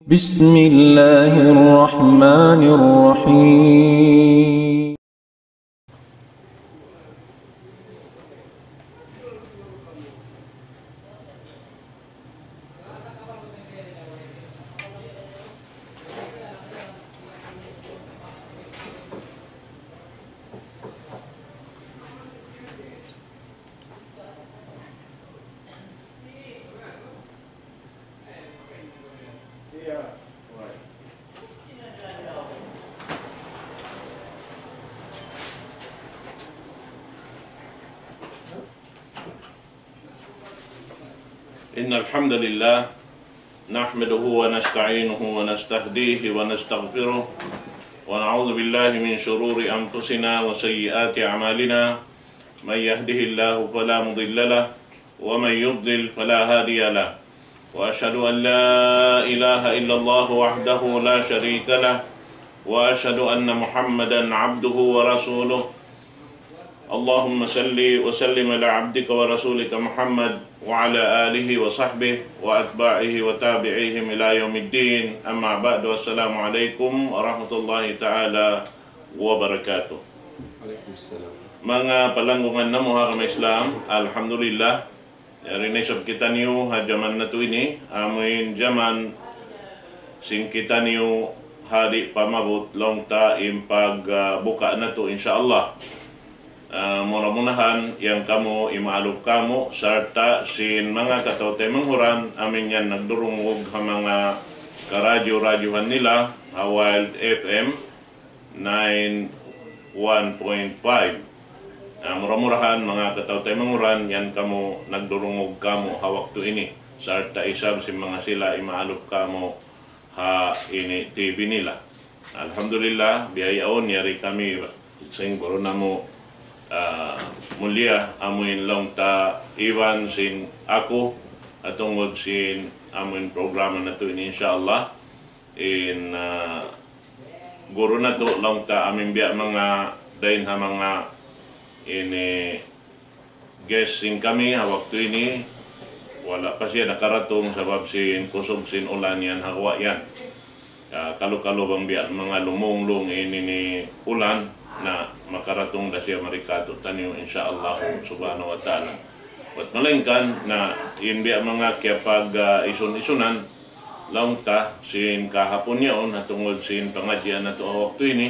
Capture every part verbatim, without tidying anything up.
بسم الله الرحمن الرحيم. إن الحمد لله نحمده ونستعينه ونستهديه ونستغفره، ونعوذ بالله من شرور أنفسنا وسيئات أعمالنا. من يهده الله فلا مضل له، ومن يضلل فلا هادي له. وأشهد أن لا إله إلا الله وحده لا شريك له، وأشهد أن محمدا عبده ورسوله. اللهم صل وسلم على عبدك ورسولك محمد وعلى آله وصحبه وأتباعه وتابعيهم إلى يوم الدين. أما بعد، السلام عليكم ورحمة الله تعالى وبركاته. Manga palanggungan namu' ha agama Islam, alhamdulillah, yari na isab kitaniyu ha jaman natu' ini, amuin jaman sin kitaniyu ha di' pa maabut laung ta in pag, ah, buka natu', insya Allah. Ah, mura-murahan yan kamu imaalup kamu, sarta' sin manga kataw-taymanghuran, amuin yan nagdurungug ha manga karadyo-radyohan nila, ha Wild F M nine one point five. Ah, mura-murahan, manga kataw-taymanghuran, yan kamu nagdurungug kamu ha waktu ini. Sarta' isab sin manga sila imaalup kamu ha ini T V nila. Alhamdulillah, biya' yaun yari kami sin guru namu', ah, mulia, amuin laung ta iban sin aku, ha tungud sin amuin programa natu' ini, insya Allah. In, ah, guru natu' laung ta amuin biya' manga dayn ha manga ini guest sin kami ha waktu ini, wala' pa siya nakaratung sabab sin kusug sin ulan yan ha guwa' yan. Ah, kalu-kalu bang biya' manga lumunglung ini in ulan, na makaratung da siya mari kātu'niyu, insya Allah subhanahu wa ta'ala. Bat malaingkan na in biya' manga kiyapag, ah, isun-isunan, laung ta sin kahapun yaun, ha tungud sin pangadjian natu' ha waktu ini,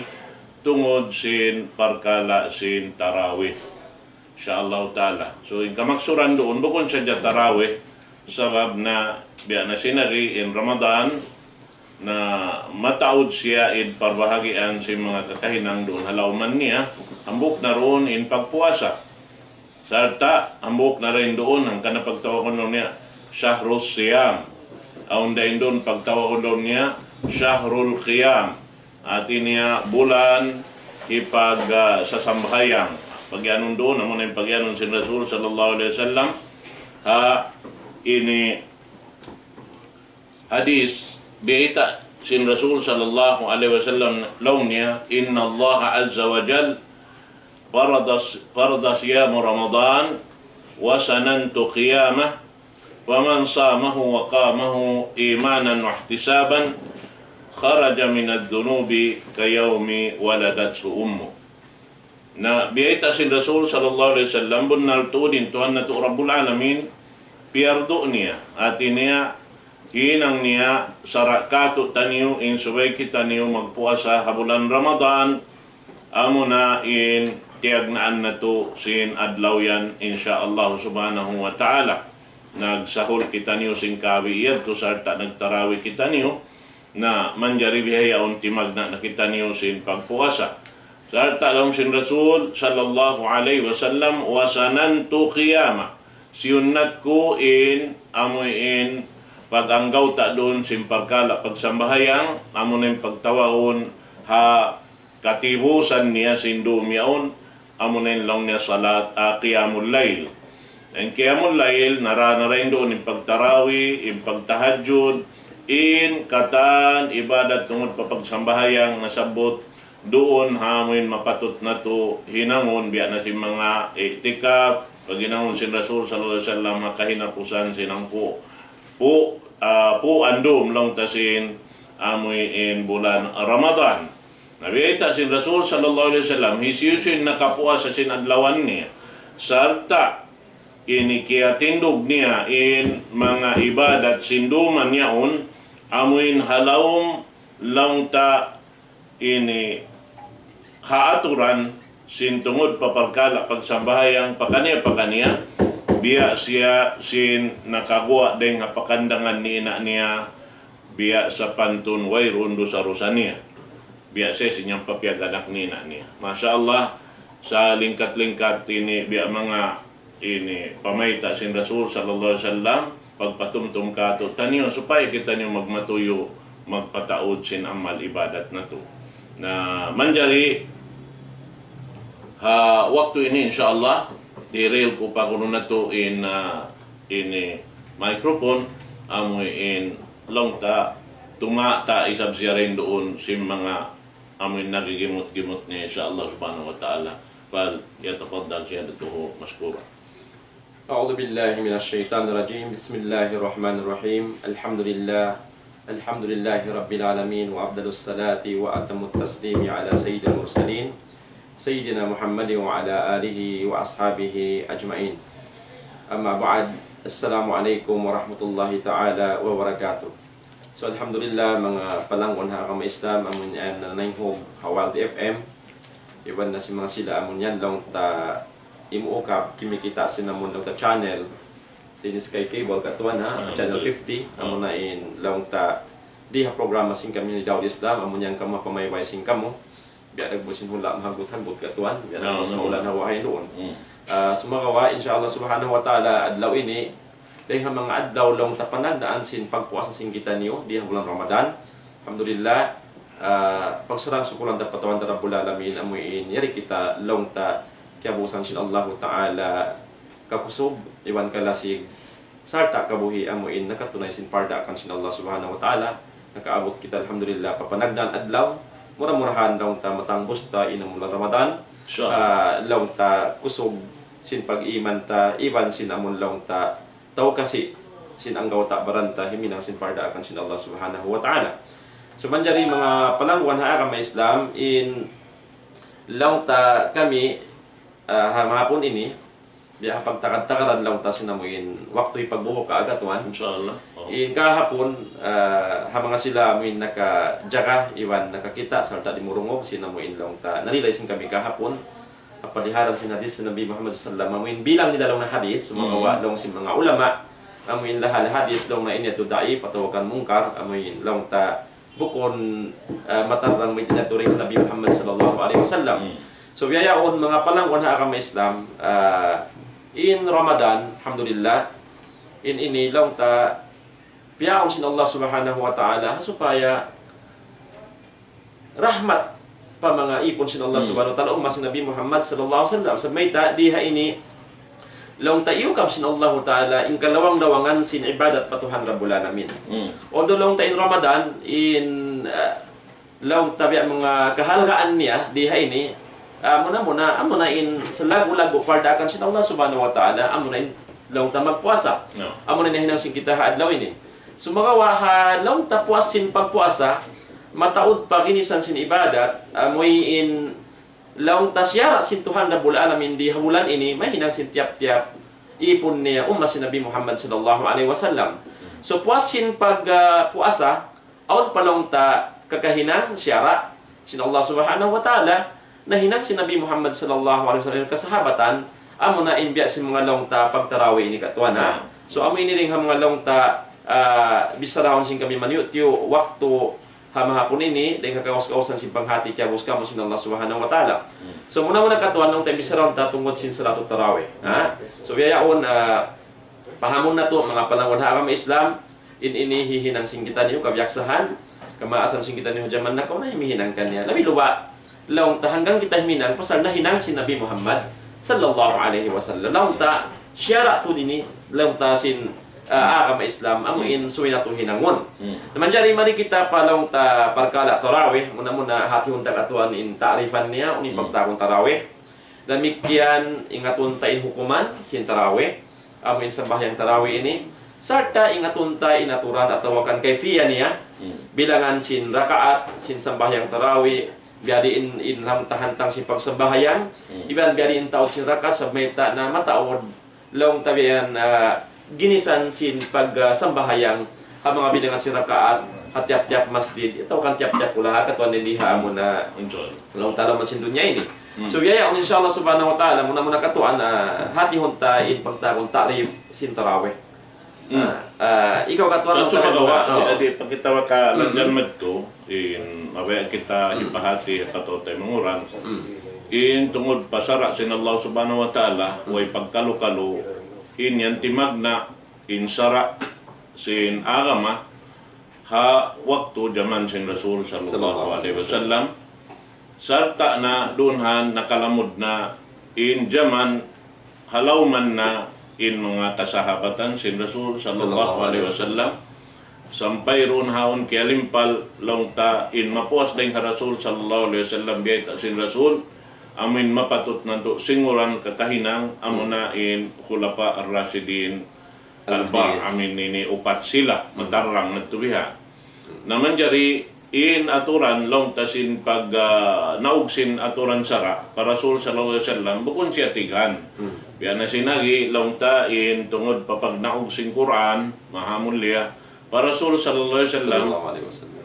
tungud sin parkala' sin tarawih. Insya Allah ta'ala. So, in kamaksuran duun, bukun sadja tarawih, sabab na biya' na sin yari in Ramadan, na mataud siya in parbahagian sin manga kakahinang duun ha lawm niya, hambuuk na duun in pagpuasa. Sarta' hambuuk na dayn duun, hangkan na pagtawagun niya, shahrus siyam. Awn dayn duun pagtawagun niya, shahrul qiyam. Hati niya bulan hipag, ah, sasambahayang. Pagiyanun duun, amu na in pagiyanun sin Rasul sallallahu alayhi wasallam. Ha ini hadith, biyayta' sin Rasul sallallahu alayhi wasallam laung niya, إن الله عز وجل فرض، فرض صيام رمضان وسننت قيامه فمن صامه وقامه إيمانا واحتسابا خرج من الذنوب كيوم ولدته أمه. Na biyayta' sin Rasul sallallahu alayhi wasallam, bunnal tuud in Tuhan natu' Rabbul Alamin, piyardu niya, hati niya, hinang niya, sara' kātu'niyu, in subay kitaniyu magpuasa ha bulan Ramadan, amuna in tiyagnaan natu' sin adlaw yan, insya Allah subhanahu wa ta'ala. Nagsahur kitaniyu sin kawi yadtu, sarta' nagtarawih kitaniyu, na manjari bihaun timagna' na kitaniyu sin pagpuasa. Sarta' laung sin Rasul sallallahu alayhi wasallam, وسننت قيامه. Siyunnat ku in, amu in, pag-anggawta' duun sin parkala' pagsambahayang, amu na in pagtawagun ha katibusan niya sin dum yaun, amu na in laung niya salat, ah, qiyamul layl. In qiyamul layl, nara-nara in duun in pagtarawih, in pagtahajjud, in katan ibadat tungud pa pagsambahayang nasabbut duun ha amu in mapatut natu' hinangun biya' na sin manga i'tikaf, paghinangun sin Rasul sallallahu alayhi wasallam ha kahinapusan sin hangpu', pu', ah, puan dum laung ta sin amuin bulan Ramadan. Na biyayta' sin Rasul sallallahu alayhi wasallam, hisiyu-siyu in nakapuasa sin adlawan niya, sarta' ini kiyatindug niya in manga ibadat sin dum niya yaun, amuin ha lawm laung ta ini kaaturan sin tungud pa parkala' pagsambahayang pakaniya-pakaniya, biya' siya sin nakaguwa' dayng ha pakandangan ni ina' niya, biya' sapantun wayruun dusa-dusa niya. Biya' siya sin yan pa piyag-anak ni ina' niya. Masha Allah, sa lingkat-lingkat ini biya' manga ini pamayta' sin Rasul sallallahu alayhi wasallam, pagpatumtum kātu'niyu supaya kitaniyu magmatuyu', magpataud sin amal ibadat natu'. Na manjari ha waktu ini, insya Allah, tiril ku pa kunu' natu' in, ah, ini microphone, amuin laung ta, tungga' ta isab siya duun sin manga amuin nagigimut-gimut niya, insya Allah subhanahu wa ta'ala. فليتفضل سيادته مشكورا. أعوذ بالله من الشيطان الرجيم. بسم الله الرحمن الرحيم. الحمد لله. الحمد لله رب العالمين، وأفضل الصلاة وأتم التسليم على سيد المرسلين، سيدنا محمد وعلى آله وأصحابه أجمعين. أما بعد، السلام عليكم ورحمة الله تعالى وبركاته. So, alhamdulillah, manga palanggun ha agama Islam, amun yan nanayhum ha Wild F M. Iban na sin manga sila, amun yan laung ta imuukab, kimikita' sin amun laung ta channel. Sin Sky Cable katuan ha, Ah, channel betul. fifty, Ah. Amun na in laung ta di ha programa sin kami ni Daud Islam, amun yan kamu pamaybay sin kamu. Biya' nagbusin hula' mahaggut-haggut katuan, biya' Ah, nagbusin no. Hula' na wahay duun. Hmm. Ah, sumagawa', insya Allah subhanahu wa ta'ala, adlaw ini, dayng ha manga adlaw laung ta panagnaan sin pagpuasa sin kitaniyu, di ha bulan Ramadan. Alhamdulillah, ah, pagsarang-sukulan ta pa Tuhan ta Rabbul Alamin, amuin, yari kita laung ta kiyabusan sin Allahu Ta'ala, kakusug, iban kalasig, sarta' kabuhi' amuin nakatunay sin pardaakan sin Allah Subhanahu wa Ta'ala, nakaabut kita alhamdulillah pa panagnaan adlaw, mura-murahan laung ta matangbus ta in amun Ramadan, Insya Allah. Ah, laung ta kusug sin pag-iman ta, iban sin amun laung ta tau kasi sin anggawta' baran ta himinang sin pardaakan sin Allah Subhanahu wa Ta'ala. So, manjari manga palangguan ha agama Islam in laung ta kami, ah, ha mahapun ini, biya' ha pagtakad-takaran laung ta sin amuin waktu hipagbuka katuan. Insya Allah. Oh. In kahapun, ah, ha manga sila amuin nakajaga, iban nakakita', sarta' dimurungug, sin amuin laung ta, nalilay sin kami kahapun, ha paliharan sin hadis sin Nabi Muhammad sallallahu alayhi wasallam, amuin bilang nila laung na hadis, Hmm. Sumagawa' laung sin manga ulama, amuin lahal hadis laung na in yadtu daif atawa kan mungkar, amuin laung ta bukun, ah, matarrang mayta' in yadtu dayn Nabi Muhammad sallallahu alayhi wasallam. Hmm. So, biya' yaun manga palangguan ha agama Islam, ah, in Ramadan, alhamdulillah, in ini laung ta, piyaun sin Allah Subhanahu wa Ta'ala, supaya rahmat pa manga ipun sin Allah Hmm. Subhanahu wa Ta'ala, ummat sin Nabi Muhammad sallallahu alayhi wasallam. Sa' mayta' di ha ini, laung ta iyukab sin Allahu Ta'ala in kalawang-lawangan sin ibadat pa Tuhan Rabbul Alamin. Hmm. Although laung ta in Ramadan, in, ah, laung ta biya' manga kahalgaan niya, di ha ini, ah, muna-muna, amuna in salaggu'-laggu' pardaakan sin Allah Subhanahu wa Ta'ala, amuna in laung ta magpuasa. No. Amuna in hinang sin kita ha adlaw ini. Sumagawa' ha laung ta puas sin pagpuasa, mataud pa ginisan sin ibadat, amuin laung ta siyara' sin Tuhan Rabbul Alamin di ha bulan ini, mahinang sin tiyap-tiyap ipun niya ummat sin Nabi Muhammad sallallahu alayhi wasallam. So, puas sin pag, ah, puasa, awn pa laung ta kakahinang siyara' sin Allah Subhanahu wa Ta'ala, nahinang sin Nabi Muhammad sallallahu alayhi wasallam kasahabatan, amuna in biya' sin manga laung ta pagtarawih ini katuan, ha? So, amu ini dayn ha manga laung ta, ah, bicharahun sin kami maniyu'-tiyu' waktu ha mahapun ini, dayn ha kagaus-gausan sin panghati kiyabus kamu sin Allah Subhanahu wa Ta'ala. Hmm. So, muna-muna katuan laung ta bicharahun ta tungud sin salatut tarawih, ha? So, biya' yaun, ah, pahamun natu', manga palangguan ha agama Islam, in ini hihinang sin kitaniyu kabiyaksahan, kamaasan sin kitaniyu jaman nakauna himihinang kaniya. Labi luba', laung ta hangkan kita himinang, pasal nahinang sin Nabi Muhammad sallallahu alayhi wasallam. Laung ta siyara' tuud ini, laung ta sin, ah, agama Islam, amu in subay natu' hinangun. Hmm. Na manjari mari kita pa laung ta parkala' tarawih, muna-muna hatihun ta katuan in ta'rifan niya, unu in Hmm. pagtawagun tarawih. Damikkiyan ingatun ta in hukuman sin tarawih. Amu in sambahayang tarawih ini, Sarta' ingatun ta in aturan atawa kan kayfiya niya, bilangan sin rakaat sin sambahayang tarawih, biya' diin in hantang-hantang sin pagsambahayang, iban biya' diin taud sin rakaat, sabab mayta' na mataud laung ta biya' yan, ah, ginisan sin pag, ah, sambahayang ha manga bilangan sin rakaat ha tiyap-tiyap masjid atawa kan tiyap-tiyap hula', katuan ini ha amuna laung ta laung sin dunya ini. So, biya' yan, insha Allah subhanahu wa ta'ala, muna-muna katuan, ah, hatihun ta in pagtawagun ta'rif sin tarawih. Ah, ah, ikaw katuan, sa' laung ta sumagawa', oh, di', di', pagkitawa ka, lanjan madtu, in, mabaya' kita hipahati, katuan ta manguran. In tungud pa sara' sin Allah subhanahu wa ta'ala, way pagkalu-kalu, in yan timagna', in sara' sin agama, ha waktu jaman sin Rasul sallallahu alayhi wasallam, sarta' na duun ha nakalamud na in jaman halawman na in manga kasahabatan sin Rasul sallallahu alayhi wasallam, sampay duun ha awn kiyalimpal laung ta in mapuas dayn ha Rasul sallallahu alayhi wasallam, biyayta' sin Rasul, amu in mapatut natu' singuran kakahinang, amuna in Khulafa ar-Rashidin, Al-Arba'a, amu in ini upat sila, matarrang natu' biha. Na manjari in aturan laung ta sin pag, ah, naug sin aturan sara' pa Rasul sallallahu alayhi wasallam, bukun siya tighan. Biya' na sin agi laung ta in tungud pa pagnaug sin Qur'an, maha mulia, pa Rasul sallallahu alayhi wasallam,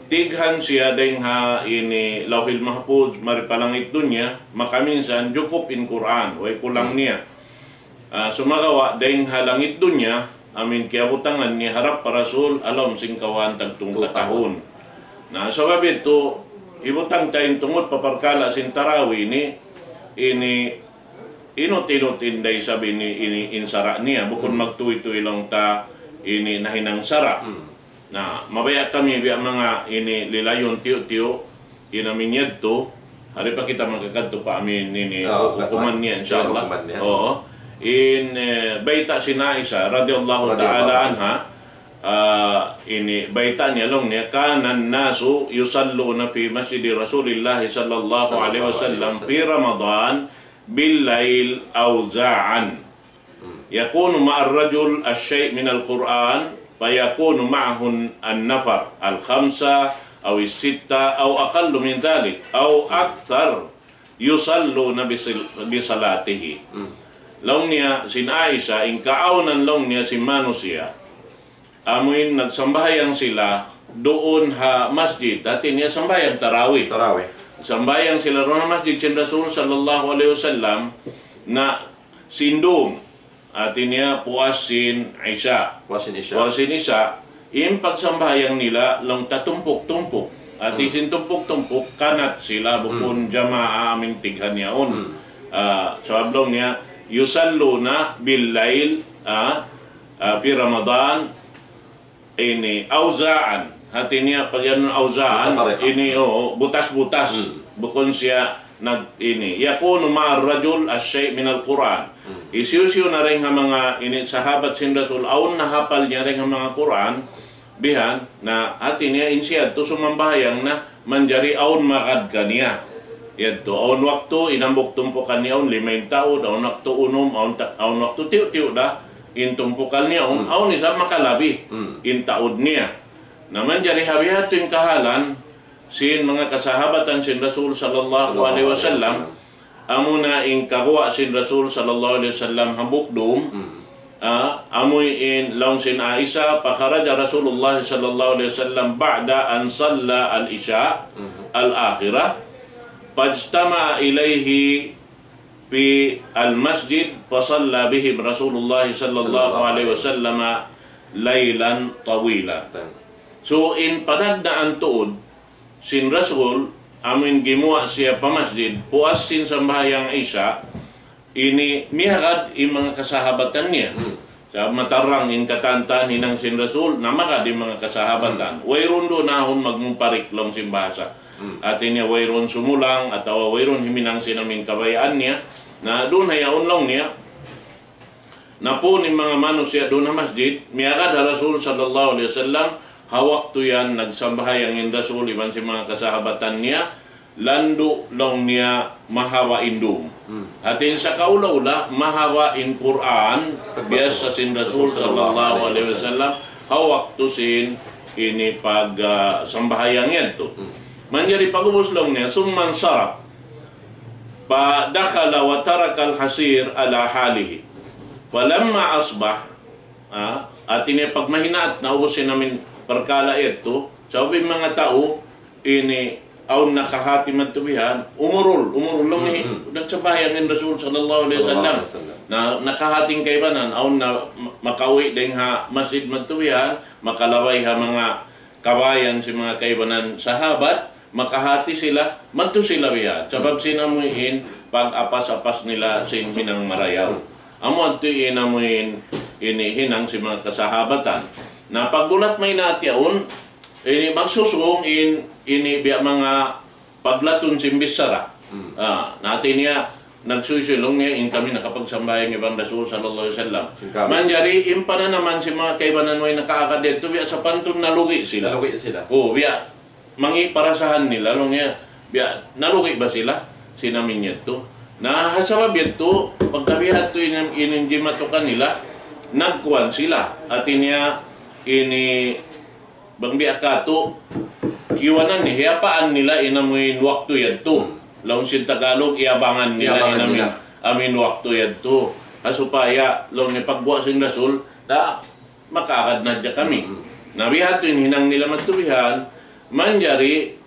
tighan siya dayn ha ini Lawhil Mahfuz, mari pa langit dunya, makaminsan jukup in Qur'an, way kulang niya. Ah, sumagawa' dayn ha langit dunya, amu in kiyabutangan niya harap pa Rasul, ha lawm sin kawhaan tagtung katahun. Na, sabab yadtu, hibutang ta in tungud pa parkala' sin tarawih ini, ini inut-inut in da isab ini, ini in sara' niya, bukun magtuy-tuy laung ta ini nahinang sara'. Na, mabaya' kami biya' manga ini lilayun tiyu'-tiyu', in amu in yadtu, hari pa kita magkakadtu pa amu in ini, ah, hukuman niya, insha Allah. Hukuman niya. Oo. In, eh, bayta' sin Aisha radiyallahu ta'ala anha, ah, ini bayta' niya laung niya, كان الناس يصلون في مسجد رسول الله صلى الله عليه وسلم في رمضان بالليل أوزاعا. يكون مع الرجل الشيء من القرآن، فيكون معه النفر الخمسة أو الستة أو أقل من ذلك أو أكثر يصلون بصل-، بصلاته. Laung niya sin Aisha, in kaawnan laung niya sin manusiya', amu in nagsambahayang sila duun ha masjid, hati niya sambahayang tarawih. Tarawih. Sambahayang sila duun ha masjid sin Rasul sallallahu alayhi wasallam, na sin dum, hati niya puas sin Isha. Puas sin Isha. Puas sin Isha, in pagsambahayang nila laung ta tumpuk-tumpuk. Hati sin tumpuk-tumpuk, kanat sila bukun jamaa amu in tighan yaun. Ah, sabab laung niya, يصلون بالليل, ah, ah, في رمضان, ini, أوزاعا. Hati niya, pag yan أوزاعا, ini, oo, butas-butas. Bukun siya nag-, ini. يكون مع الرجل الشيء من القرآن. Hisiyu-siyu na dayn ha manga ini sahabat sin Rasul, awn nahapal niya dayn ha manga Qur'an, bihan, na hati niya in siya yadtu sumambahayang na manjari awn magad kaniya. Yadtu, awn waktu, in hambuuk tumpukan niya awn lima in taud, awn waktu unum, awn ta-, awn waktu tiyu'-tiyu' da, in tumpukan niya awn, awn isab makalabi in taud niya. Na manjari ha biha' yadtu in kahalan sin manga kasahabatan sin Rasul sallallahu alayhi wasallam, amuna in kaguwa' sin Rasul sallallahu alayhi wasallam hambuuk dum, ah, amu in laung sin Aisha, فخرج رسول الله صلى الله عليه وسلم بعد أن صلى العشاء الآخرة، فاجتمع إليه في المسجد، فصلى بهم رسول الله صلى الله عليه وسلم ليلا طويلا. So, in panagnaan tuud sin Rasul, amu in gimuwa' siya pa masjid, puas sin sambahayang Isha, ini miyagad in manga kasahabatan niya. Sa' matarrang in katan-katan hinang sin Rasul, na magad in manga kasahabatan. Wayruun duun na awn magmuparik laung sin bahasa. Hati niya wayruun sumulang, atawa wayruun himinang sin amu in kabayaan niya. Na duun ha yaun laung niya, napun in manga manusiya' duun ha masjid, miyagad ha Rasul sallallahu alayhi wasallam, ha waktu yan nagsambahayang in Rasul iban sin manga kasahabatan niya, landu' laung niya mahaba' in dum. Hati niya sa kaula-ula, mahaba' in Qur'an, biya' sin Rasul sallallahu alayhi wasallam, ha waktu sin ini pag, ah, sambahayang yadtu. Manjari pag'ubus laung niya, ثم انصرف فدخل وترك الحصير على حاله. فلما أصبح, ah, hati niya pagmahinaat na ubus sin amin parkala' yadtu, sabab in manga tau, ini, awn nakahati madtu bihan, umurul, umurul laung niya, nagsambahayang in Rasul sallallahu alayhi wasallam. Na, nakahati in kaibanan, awn na ma-, makauwi' dayn ha masjid madtu bihan, makalabay ha manga kabayan sin manga kaibanan sahabat, makahati sila, madtu sila bihan. Sabab sin amuin pag-apas-apas nila sin hinang marayaw. Amu yadtu in amuin ini hinang sin manga kasahabatan. Na pagbulat maynaat yaun, ini magsusung in, ini biya' manga paglatun sin bichara. Ah, na hati niya, nagsuysuy laung niya, in kami nakapagsambahayang iban Rasul sallallahu alayhi wasallam. Manjari, in pananaman sin manga kaibanan way nakaagad yadtu, biya' sapantun nalugi' sila. Nalugi' sila. Oh, biya' mangi' parasahan nila, laung niya, biya' nalugi' ba sila? Sin amin yadtu. Na, ha sabab yadtu, pagka biya' hādtu in, in, in jimatu kanila, nagkuwan sila. Hati niya, ini, bang biya' katu', kiwanan ni, hiyapaan nila in amuin waktu yadtu. Laung sin Tagalog, iyabangan nila in amuin, amuin waktu yadtu. Ha supaya, laung niya pagguwa' sin Rasul, na makaagad na hadja kami. Na biya' hādtu in hinang nila madtu bihan, manjari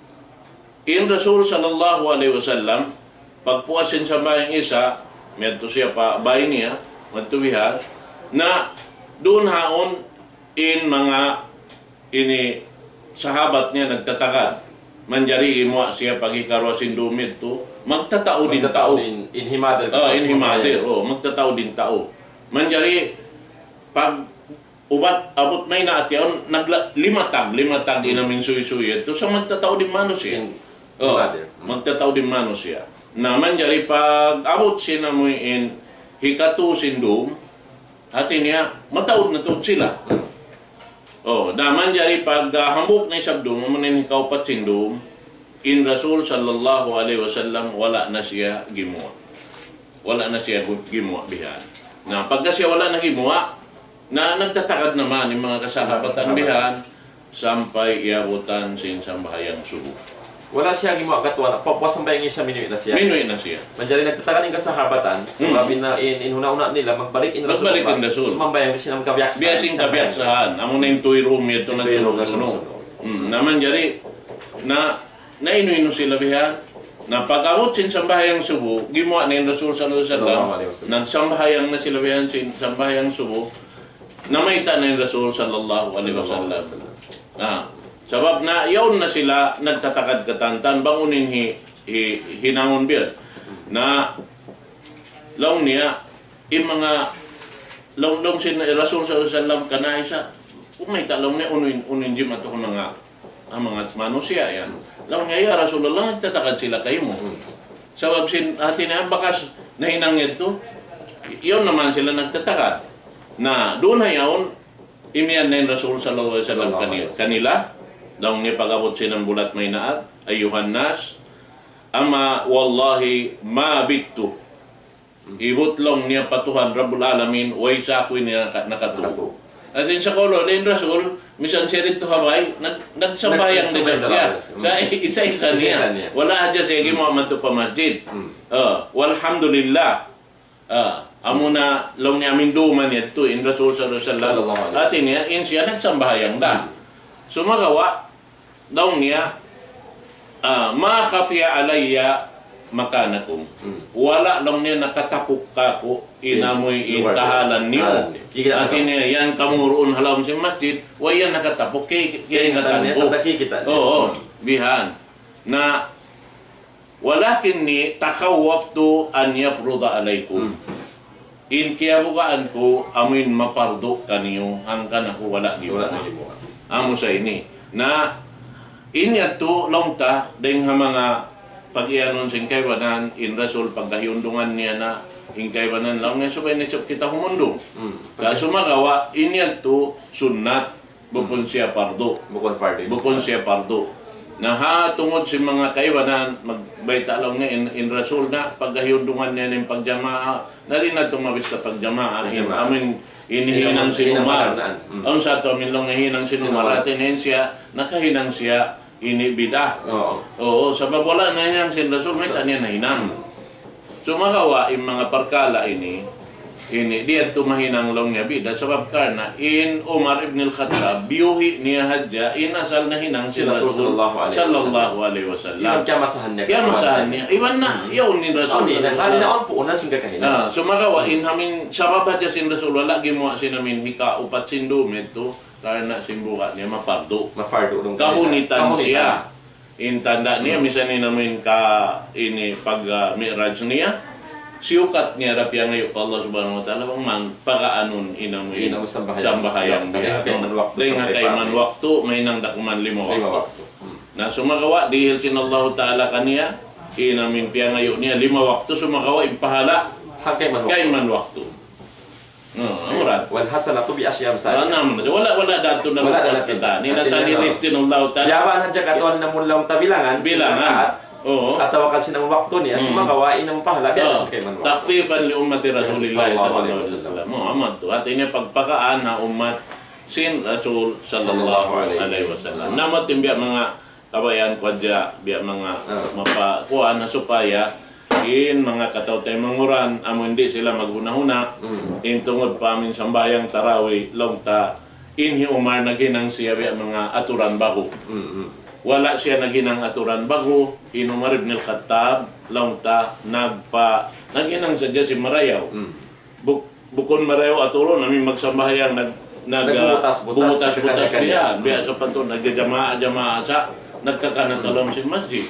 in Rasul sallallahu alayhi wasallam, pagpuas sin sambahayang Isa, miyadtu siya pa bay niya, madtu bihan, na duun haun in manga ini sahabat niya nagtatagad. Manjari gimuwa' siya pag-ikaruwa sin dum yadtu, magtataud in tau. In, in himadir. Ah, in himadir, oh, magtataud in tau. Manjari pag ubat abut maynaat yaun, nagla-, limatag, limatag in amuin suysuy yadtu, sa' magtataud in manusiya'. Oh, magtataud in manusiya'. Na manjari pag-abut sin amuin hikatu sin dum, hati niya, mataud na tuud sila. Oh, na manjari pag, ah, hambuuk na isab dum, amu na in hikaupat sin dum, in Rasul sallallahu alayhi wasallam wala' na siya gimuwa'. Wala' na siya gu-, gimuwa' bihan. Na pagka siya wala' na gimuwa', na nagtatagad na man in manga kasahabatan bihan, sampay iyabutan sin sambahayang subu. Wala' siya gimuwa' katuan, pagpuas sambahayang Isa minuwi' na siya. Minuwi' na siya. Manjari nagtatagad in kasahabatan, sabab in, in, in huna'-huna' nila, magbalik in Rasul. Magbalik in Rasul. Sumambahayang biya' sin kabiyaksahan. Biya' sin kabiyaksahan. Amu na in tuyru' yadtu na sunu'-sunu'. Hmm, na manjari, na, nainu-inu sila bihan. Na pag-abut sin sambahayang subu, gimuwa' na in Rasul sallallahu alayhi wasallam. Sallallahu alayhi wasallam. Nagsambahayang na sila bihan sin sambahayang subu. Namayta' na in Rasul sallallahu alayhi wasallam. Na, sabab na, yaun na sila nagtatagad katantan, bang unu in hi-, hi-, hinangun biya' na, laung niya, in manga, laung, laung sin Rasul sallallahu alayhi wasallam kan Aisha, "Umayta'," laung niya, "unu in, unu in jimatu ha manga, ha manga manusiya' yan?" Laung niya, "Ya Rasulullah, nagtatagad sila kaymu." Sabab sin, hati niya, bakas nahinang yadtu, yaun na man sila nagtatagad. Na, duun ha yaun, imiyan na in Rasul sallallahu alayhi wasallam kanila. Laung niya pag-abut sin bulat maynaat, "أيها الناس، أما والله ما بت." Ibut laung niya pa Tuhan Rabbul Alamin, way sa aku ini naka-, nakatūg. Nakatūg. Hati niya sa kaulu, in Rasul, misan siya didtu ha bay, nag-, nagsambahayang na siya. Nagsambahayang na siya. Sa isa-isa niya. Isa-isa niya. Wala' hadja siya gimuwa' madtu pa masjid. Hmm. Ah, walhamdulillah. Ah, amuna laung niya amin duman yadtu, in Rasul sallallahu alayhi wasallam. Sallallahu alayhi wasallam. Hati niya, in siya nagsambahayang da. Hmm. Sumagawa', laung niya, ah, ما خفي علي مكانكم. Hmm. Wala' laung niya nakatapuk kāku' in amuin kahalan niyu. Kahalan niyu. Kikita'. Hati niya, yan kamu duun ha lawm sin masjid, way yan nakatapuk, ki-, ki-, kikita' niya, kikita' niya. Oo, bihan. Na, ولكني تخوفت أن يفرض عليكم. Hmm. In kiyabugaan ku, amuin mapardu kaniyu, hangkan aku wala' gimuwa'. Wala' na gimuwa'. Amu sa ini. Na, in yadtu, laung ta, dayng ha manga pag-iyanun sin kaibanan, in Rasul, pagkahiyundungan niya na, in kaibanan, laung niya, subay na isab kita humundung. Hmm. Sa' sumagawa', in yadtu, sunnat. Bukun siya pardu. Bukun fardu. Bukun siya pardu. Na ha tungud sin manga kaibanan, magbayta' laung niya in, in Rasul na, pagkahiyundungan niya in pagjamaa, na di' na tumabis na pagjamaa, in, pagjamaa. Amin, in hinang sin Umar. Hinang Umar. Mm. Awn sa tu amin laung niya hinang sin Umar, sin Umar. Hati niya in siya, nakahinang siya, ini bid'ah. Oo. Oo, sabab wala' nahinang sin Rasul, mayta' niya nahinang. Sumagawa' in manga parkala' ini, ini, di' yadtu mahinang laung niya bid'ah, sabab karna' in Umar ibn al-Khattab, biyuhi' niya hadja, in asal nahinang sin Rasul sallallahu alayhi wasallam. Iban kiyamasahan niya. Kiyamasahan niya. Iban na, yaun in Rasul sallallahu alayhi wasallam. Awn na, hati na awn puunan sin kakahinang. Ah, sumagawa', in amin sabab hadja sin Rasul, wala' gimuwa' sin amin hikaupat sin dum yadtu, karna' sin buga' niya mapardu. Mapardu dum. Kahunitan siya. Kahunitan. In tanda' niya, misan in amin ka ini pag, ah, mi'raj niya, siyukat niya da piyangayu' pa Allah Subhanahu wa Ta'ala, bang man, pagaanun in amin sambahayang. In amin sambahayang. Dayn ha kayman waktu, mahinang da kuman lima waktu. Lima waktu. Hmm. Na sumagawa', dihil sin Allahu Ta'ala kaniya, in amin piyangayu' niya, lima waktu, sumagawa' in pahala', ha kayman waktu. Kayman waktu. Hmm, amurat. والحسنة بعشر أمثالها. Ah, namun, wala', wala' da tuud na lutas kita. Ini na sa nilip sin Allah Ta'ala. Biya' ba na hadja katuan na mulaw ta bilangan, bilangan. Sin rakaat. Oo. Atawa kan sin waktu niya, sumagawa' in amu pahala, biya' sin kayman waktu. تخفيفا لأمة رسول الله صلى الله عليه وسلم. Oh, amu tu. Hati niya pagpakaan ha ummat sin Rasul sallallahu alayhi wasallam. Namun, biya' manga kabayaan ku hadja, biya' manga mapa-, kuwan na supaya in manga kataw-taymanghuran, amu in di' sila maghuna-huna, in tungud pa amin sambahayang tarawih, laung ta, in hi Umar naghinang siya biya' manga aturan ba'gu. Wala' siya naghinang aturan ba'gu, in Umar ibn al-Khattab, laung ta, nagpa-, naghinang sadja sin marayaw. Buk-, bukun marayaw aturun, amu in magsambahayang nag-, nag-, ah, nagbutas-butas, butas-butas nagkakanya-kanya. Biya', biya' sapantun, nagjajamaa-jamaa sa, nagkakanat ha lawm sin masjid.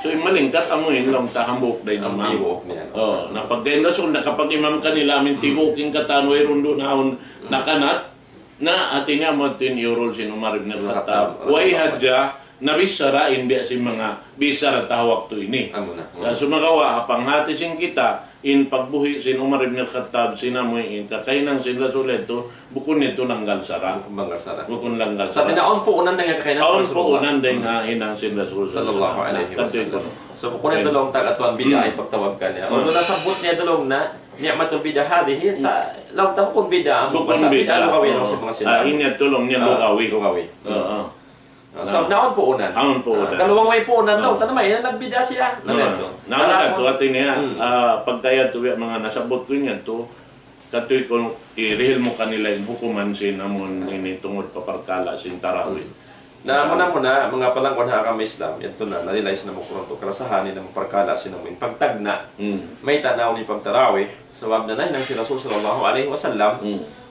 So, in malingkat, amu in laung ta hambuuk da in imam. Hambuuk niya. Oh, na pagka in Rasul, nakapag-imam kanila, amu in tibuuk in katan, wayruun duun awn nakanat, na hati niya amu in iyurul sin Umar ibn al-Khattab. Khattab. Way hadja, na bichara in biya' sin manga bichara ta ha waktu ini. Amu na. Na sumagawa', ha panghati sin kita, in pagbuhi' sin Umar ibn al-Khattab, sin amu in kakahinang sin Rasul yadtu, bukun yadtu langgal sara'. Bukun langgal sara'. Bukun langgal sara'. Sa' hati niya awn puunan dayn ha kakahinang sin Rasulullah. Awn puunan dayn ha hinang sin Rasul sallallahu alayhi wasallam. Sallallahu alayhi wasallam. So, bukun yadtu laung ta katuan bid'ah in pagtawag kaniya. Although nasabbut niya laung na, نعمة البدع هذه, sa' laung ta bukun bid'ah, bukun bid'ah, bid'ah lugawi laung sin manga sila. Ah, ini laung niya lugawi. Lugawi. Oo. Ah, sabab na awn puunan. Awn puunan. Ah, kalu bang way puunan, laung ta na, may nagbid'ah siya. Na, na, na, sa' tu hati niya, ah, pagtayad tu, biya' manga nasabbut ku yadtu, katuy ku, irihil mu kanila in hukuman sin amun ini tungud pa parkala' sin tarawih. Na, muna-muna, manga palangguan ha agama Islam, yadtu na, nalilay sin amu kuruntu kalasahan, in amu parkala' sin amu in pagtagna'. Mayta' na awn in pagtarawih, sabab na nahinang sin Rasul sallallahu alayhi wasallam,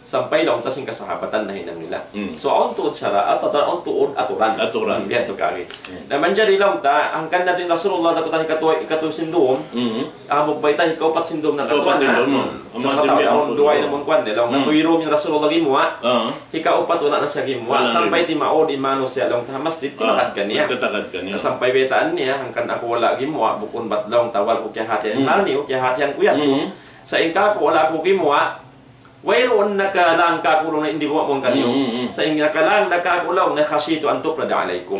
sampay laung ta sin kasahabatan nahinang nila. So, awn tuud sara', atawa awn tuud aturan. Aturan. Biya' tu kari. Na manjari laung ta, hangkan na in Rasulullah dakutan hikatu, hikatu sin dum, hambuuk bayta' hikaupat sin dum na katuan na. Hikaupat sin dum, oh. Sa' mataud awn duwa in amun kuwan, laung na tuyru in Rasulullah gimuwa', hikaupat wala' na siya gimuwa'. Sampay timaud in manusiya' laung ta ha masjid, timakad kaniya. Nagtatakad kaniya. Sampay baytaan niya, hangkan aku wala' gimuwa', bukun bat laung ta wal ku kiyahatihan. Hal niyu, kiyahatihan ku yadtu. Sa' in kaku' wala' aku gimuwa', wayruun nakalang kaku' laung na in diguwa' mu kaniyu. Sa' in nakalang na kaku' laung na خشيت أن تفرض عليكم.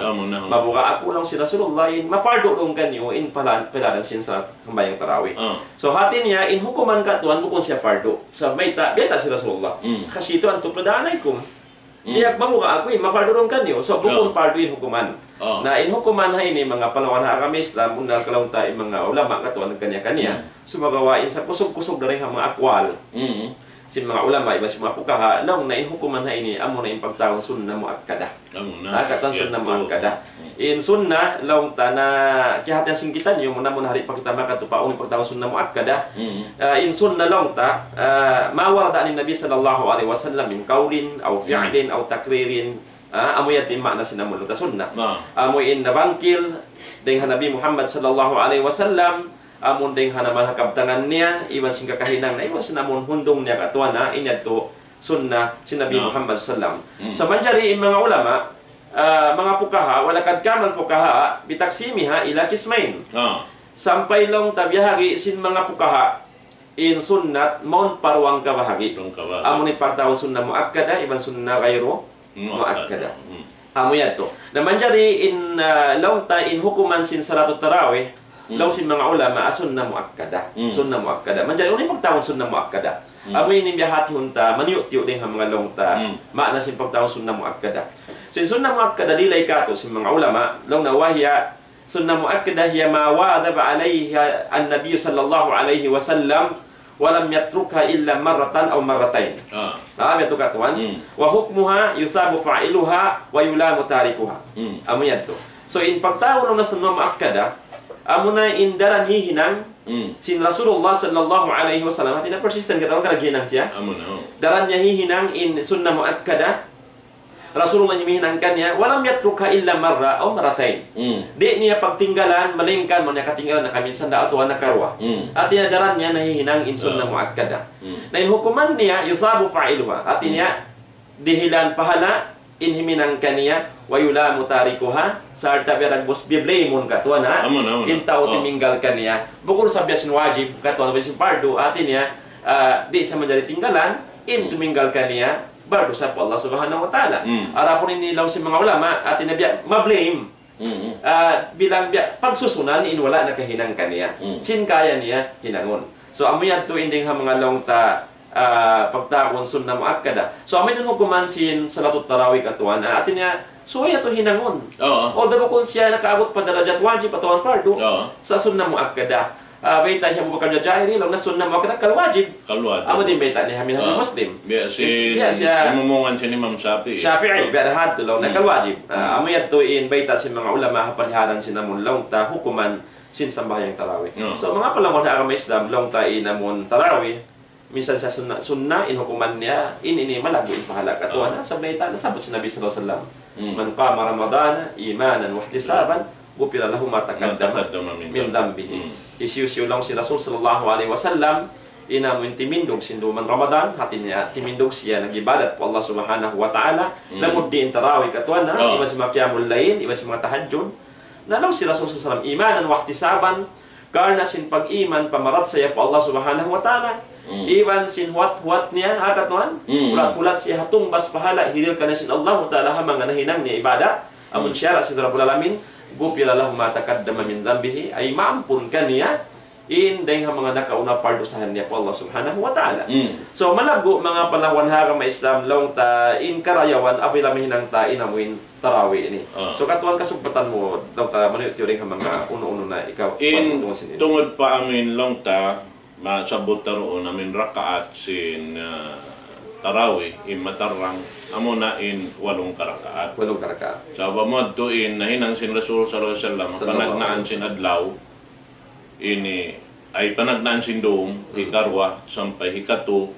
Mabuga' aku laung sin Rasulullah in mapardu' laung kaniyu in pala-, paladan sin sa-, sambahayang tarawih. So, hati niya, in hukuman katuan bukun siya pardu'. Sa' mayta', bayta' sin Rasulullah. خشيت أن تفرض عليكم. Di' aku mabuga' aku, eh, mapardu' laung kaniyu. So, bukun pardu' in hukuman. Na in hukuman ha ini, manga palangguan ha agama Islam, bunnal ka laung ta in manga ulama katuan nagkaniya-kaniya. Sumagawa' in sa kusug-kusug dayn ha manga aqwal sin manga ulama, iban sin manga fuqaha, laung na in hukuman ha ini, amu na in pagtawagun sunnah muakkadah. Amu na. Ah, katan sunnah muakkadah. In sunnah, laung ta na kiyahatihan sin kitaniyu, muna-muna hari pa kita makatupa, unu in pagtawagun sunnah muakkadah. Ah, in sunnah laung ta, ah, ما ورد عن النبي صلى الله عليه وسلم من قول أو فعل أو تقرير. Ah, amu yan in maana sin amu laung ta sunnah. Amu in nabangkil dayn ha Nabi Muhammad sallallahu alayhi wasallam, amu dayn ha naman ha kabtangan niya, iban sin kakahinang niya, iban sin amun hundung niya katuan na, in yadtu sunnah sin Nabi Muhammad sallallahu alayhi wasallam. So, manjari in manga ulama, ah, manga fuqaha, ولقد قام الفقهاء بتقسيمها إلى قسمين. Sampay laung ta biyahagi' sin manga fuqaha, in sunnat mawn pa duwang kabahagi'. Duwang kabahagi'. Amu in pagtawagun sunnah muakkadah, iban sunnah ghayru muakkadah. Amu yadtu. Na manjari in, ah, laung ta in hukuman sin salatut tarawih, laung sin manga ulama, ah, sunnah muakkada. Sunnah muakkada. Manjari unu in pagtawagun sunnah muakkada. Amu ini biya' hatihun ta, maniyu'-tiyu' dayn ha manga laung ta. Maana sin pagtawagun sunnah muakkada. Sin sunnah muakkada, dihil katu' sin manga ulama, laung na وهي سنة مؤكدة هي ما واظب عليها النبي صلى الله عليه وسلم ولم يتركها إلا مرة أو مرتين. Ah. Ah, biya' tu katuan. وحكمها يثاب فاعلها ويلام تاركها. Amu yadtu. So, in pagtawagun na sunnah muakkada, amuna in daran hihinang sin Rasulullah sallallahu alayhi wasallam, hati niya persistent katuan, karna' gihinang siya. Amu na, oh. Daran niya hihinang in sunnah muakkada, Rasulullah in hihinang kaniya, ولم يتركها إلا مرة أو مرتين. Di' niya pagtinggalan, malaingkan, amu niya katinggalan nakaminsan da atawa nakaruwa. Hati niya daran niya nahihinang in sunnah muakkada. Na in hukuman niya, يثاب فاعلها. Hati niya, dihilan pahala, in himinang kaniya, ويلام تاركها, sarta' biya' dagbus bi-blame-un katuan, ha? Amu na, amu na. In tau timinggal kaniya. Bukun sa biya' sin wajib, katuan, biya' sin fardu, hati niya, ah, di' sa manjari tinggalan, in tuminggal kaniya, bardusa pa Allah Subhanahu wa Ta'ala. Adapun ini laung sin manga ulama, hati niya biya' ma-blame. Ah, bilang biya' pagsusunan in wala' nakahinang kaniya. Sin kaya niya hinangun. So, amu yadtu in dayn ha manga laung ta, ah, pagtawagun sunnah muakkada. So, amu yadtu in hukuman sin salatut tarawih katuan. Ah, hati niya, subay yadtu hinangun. Oo. Although bukun siya nakaabut pa darajat wajib atawa fardu, sa sunnah muakkada. Ah, bayta' hi Abu Bakar Jazairi, laung niya sunnah muakkada kal wajib. Kal wajib. Amu in bayta' niya ha Minhajul Muslim. Biya' sin, biya' siya imumungan sin Imam Shafi'i. Shafi'i, biya' da hadtu laung niya kal wajib. Ah, amu yadtu in bayta' sin manga ulama ha paliharan sin amun laung ta hukuman sin sambahayang tarawih. So, manga palangga' ha agama Islam, laung ta in amun tarawih, minsan siya sunnah, sunnah in hukuman niya, in ini malaggu' in pahala katuan, sabab bayta' nasabbut sin Nabi sallallahu alayhi wasallam. من قام رمضان إيمانا واحتسابا غفر له ما تقدم من ذنبه. Hisiyu-siyu laung sin Rasul sallallahu alayhi wasallam, in amu in timindug sin dum Ramadan, hati niya timindug siya nag-ibadat pa Allah Subhanahu wa Ta'ala, lamud di' in tarawih katuan, iban sin manga qiyamul layl, iban sin manga tahajjud. Na laung sin Rasul sallallahu alayhi wasallam, إيمانا واحتسابا, karna' sin pag-iman, pamarachaya pa Allah Subhanahu wa Ta'ala. Iban sin huwat-huwat niya, ha katuan, hulat-hulat siya ha tungbas pahala, hirihil kaniya sin Allah Ta'ala ha manga nahinang niya ibadat, amun siyara' sin Rabbul Alamin, غفر له ما تقدم من ذنبه, ay maampun kaniya in dayng ha manga nakauna pardusahan niya pa Allah Subhanahu wa Ta'ala. So, malaggu' manga palangga' ha agama Islam, laung ta in karayawan, apabila mahinang ta in amuin tarawih ini. So, katuan kasugpatan mu, laung ta maniyu'-tiyu' dayng ha manga unu-unu na ikaw, in tungud sin ini. Tungud pa amuin laung ta, masabbut ta duun amuin rakaat sin, ah, tarawih, in matarrang, amuna in walung karakaat. Walung karakaat. Sabab amu yadtu in nahinang sin Rasul sallallahu alayhi wasallam, panagnaan sin adlaw, ini, ay panagnaan sin dum, hikaruwa, sampay hikatu.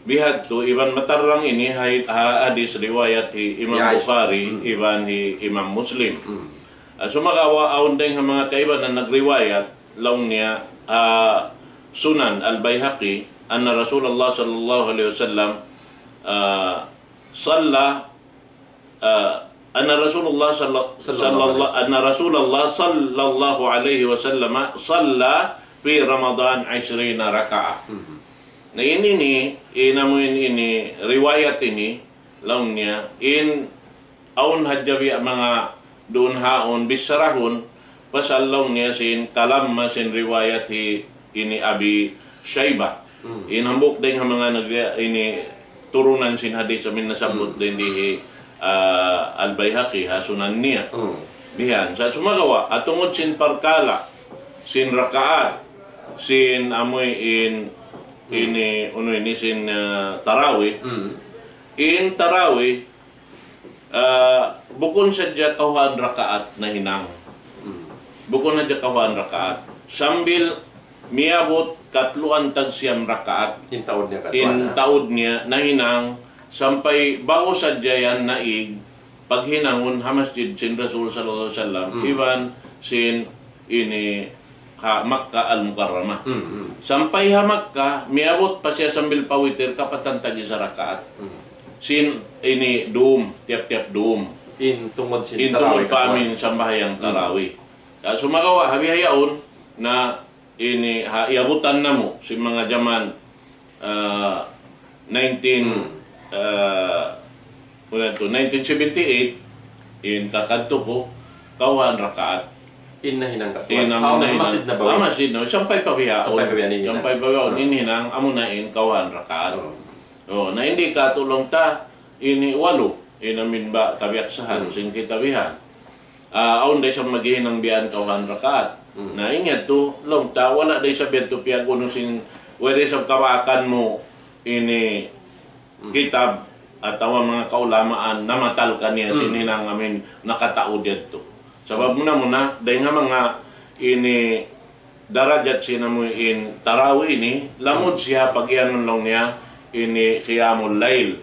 Bihadtu, iban matarrang ini, ha, ha hadis riwayat hi Imam Bukhari, iban hi Imam Muslim. Ah, sumagawa' awn dayng ha manga kaibanan nagriwayat, laung niya, ah, Sunan Al-Bayhaqi, أن رسول الله صلى الله عليه وسلم, ah, صلى آه، أن رسول الله صلى، صلى الله، أن رسول الله صلى الله عليه وسلم صلى في رمضان عشرين ركعة. Na in ini, in amuin ini, riwayat ini, laung niya, in awn hadja biya' manga duun haun, bissarahun, pasal laung niya sin kalam ma sin riwayat hi ini Abi Shaybah. In hambuuk dayng ha manga nag-, ini turunan sin hadis amuin nasabbut dayng di hi, ah, Al-Bayhaqi ha Sunan niya. Bihan. Sa' sumagawa', ha tungud sin parkala', sin rakaat, sin amuin, ini, unu ini, sin, ah, tarawih. In tarawih, ah, bukun sadja kawhaan rakaat nahinang. Bukun sadja kawhaan rakaat. Sambil miyabut katluan tagsiyam rakaat. In taud niya katuan, in taud niya nahinang sampay ba'gu sadja yan naig paghinangun ha masjid sin Rasul sallallahu alayhi wasallam. Iban sin ini ha Makkah Al-Mukarramah. Sampay ha Makkah, miyabut pa siya sambil pa witir, kapatan tag-isa rakaat. Sin ini dum, tiyap-tiyap dum. In tungud sin tarawih katuan. In tungud pa amuin sambahayang tarawih. Sa' sumagawa', ha bihaun, na ini ha, iyabutan namu', sin manga jaman, ah, nineteen, ah, unu yadtu, nineteen seventy-eight, In kakadtu ku, kawhaan rakaat. In nahinang katu'. In amu na in Masjid Nabawi. Ah, Masjid Nabawi. Sampay pa bihaun. Sampay pa bihaun in hinang. Sampay pa bihaun in hinang, amu na in kawhaan rakaat. Oh. Oh, na in di' katu' laung ta, ini walu. In amin ba kabiyaksahan, sin kita bihan. Ah, awn da isab maghihinang bihan kawhaan rakaat. Hmm. Na in yadtu, laung ta, wala' da isab yadtu piyag-unu sin, way da isab kabakan mu ini kitab atawa manga kaulamaan namatal kaniya sin hinang amin nakataud yadtu. Sabab muna-muna, dayn ha manga ini darajat sin amu in tarawih ini, lamud siya pagiyanun laung niya ini qiyamul layl.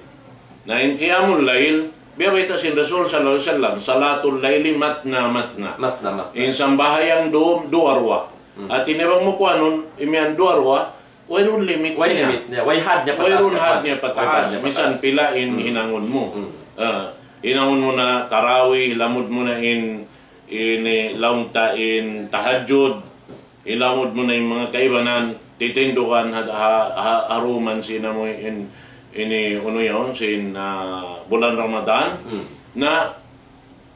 Na in qiyamul layl, biya' bayta' sin Rasul sallallahu alayhi wasallam, salatul layli matna matna. Matna matna. In sambahayang du-, duwa-ruwa. Hmm. Hati niya bang mu kuanun, imiyan duwa-ruwa, wayruun limit niya. Way limit niya. Way had niya pataas. Wayruun had niya pataas. Way had niya pataas. Misan pila in hinangun mu. Hmm. Ah, hinangun mu na tarawih, lamud mu na in, ini laung ta in tahajjud, ilamud mu na in manga kaibanan, titindugan ha, ha, ha, ha duman sin amu in, ini unu yaun, sin, ah, bulan Ramadan. Hmm. Na,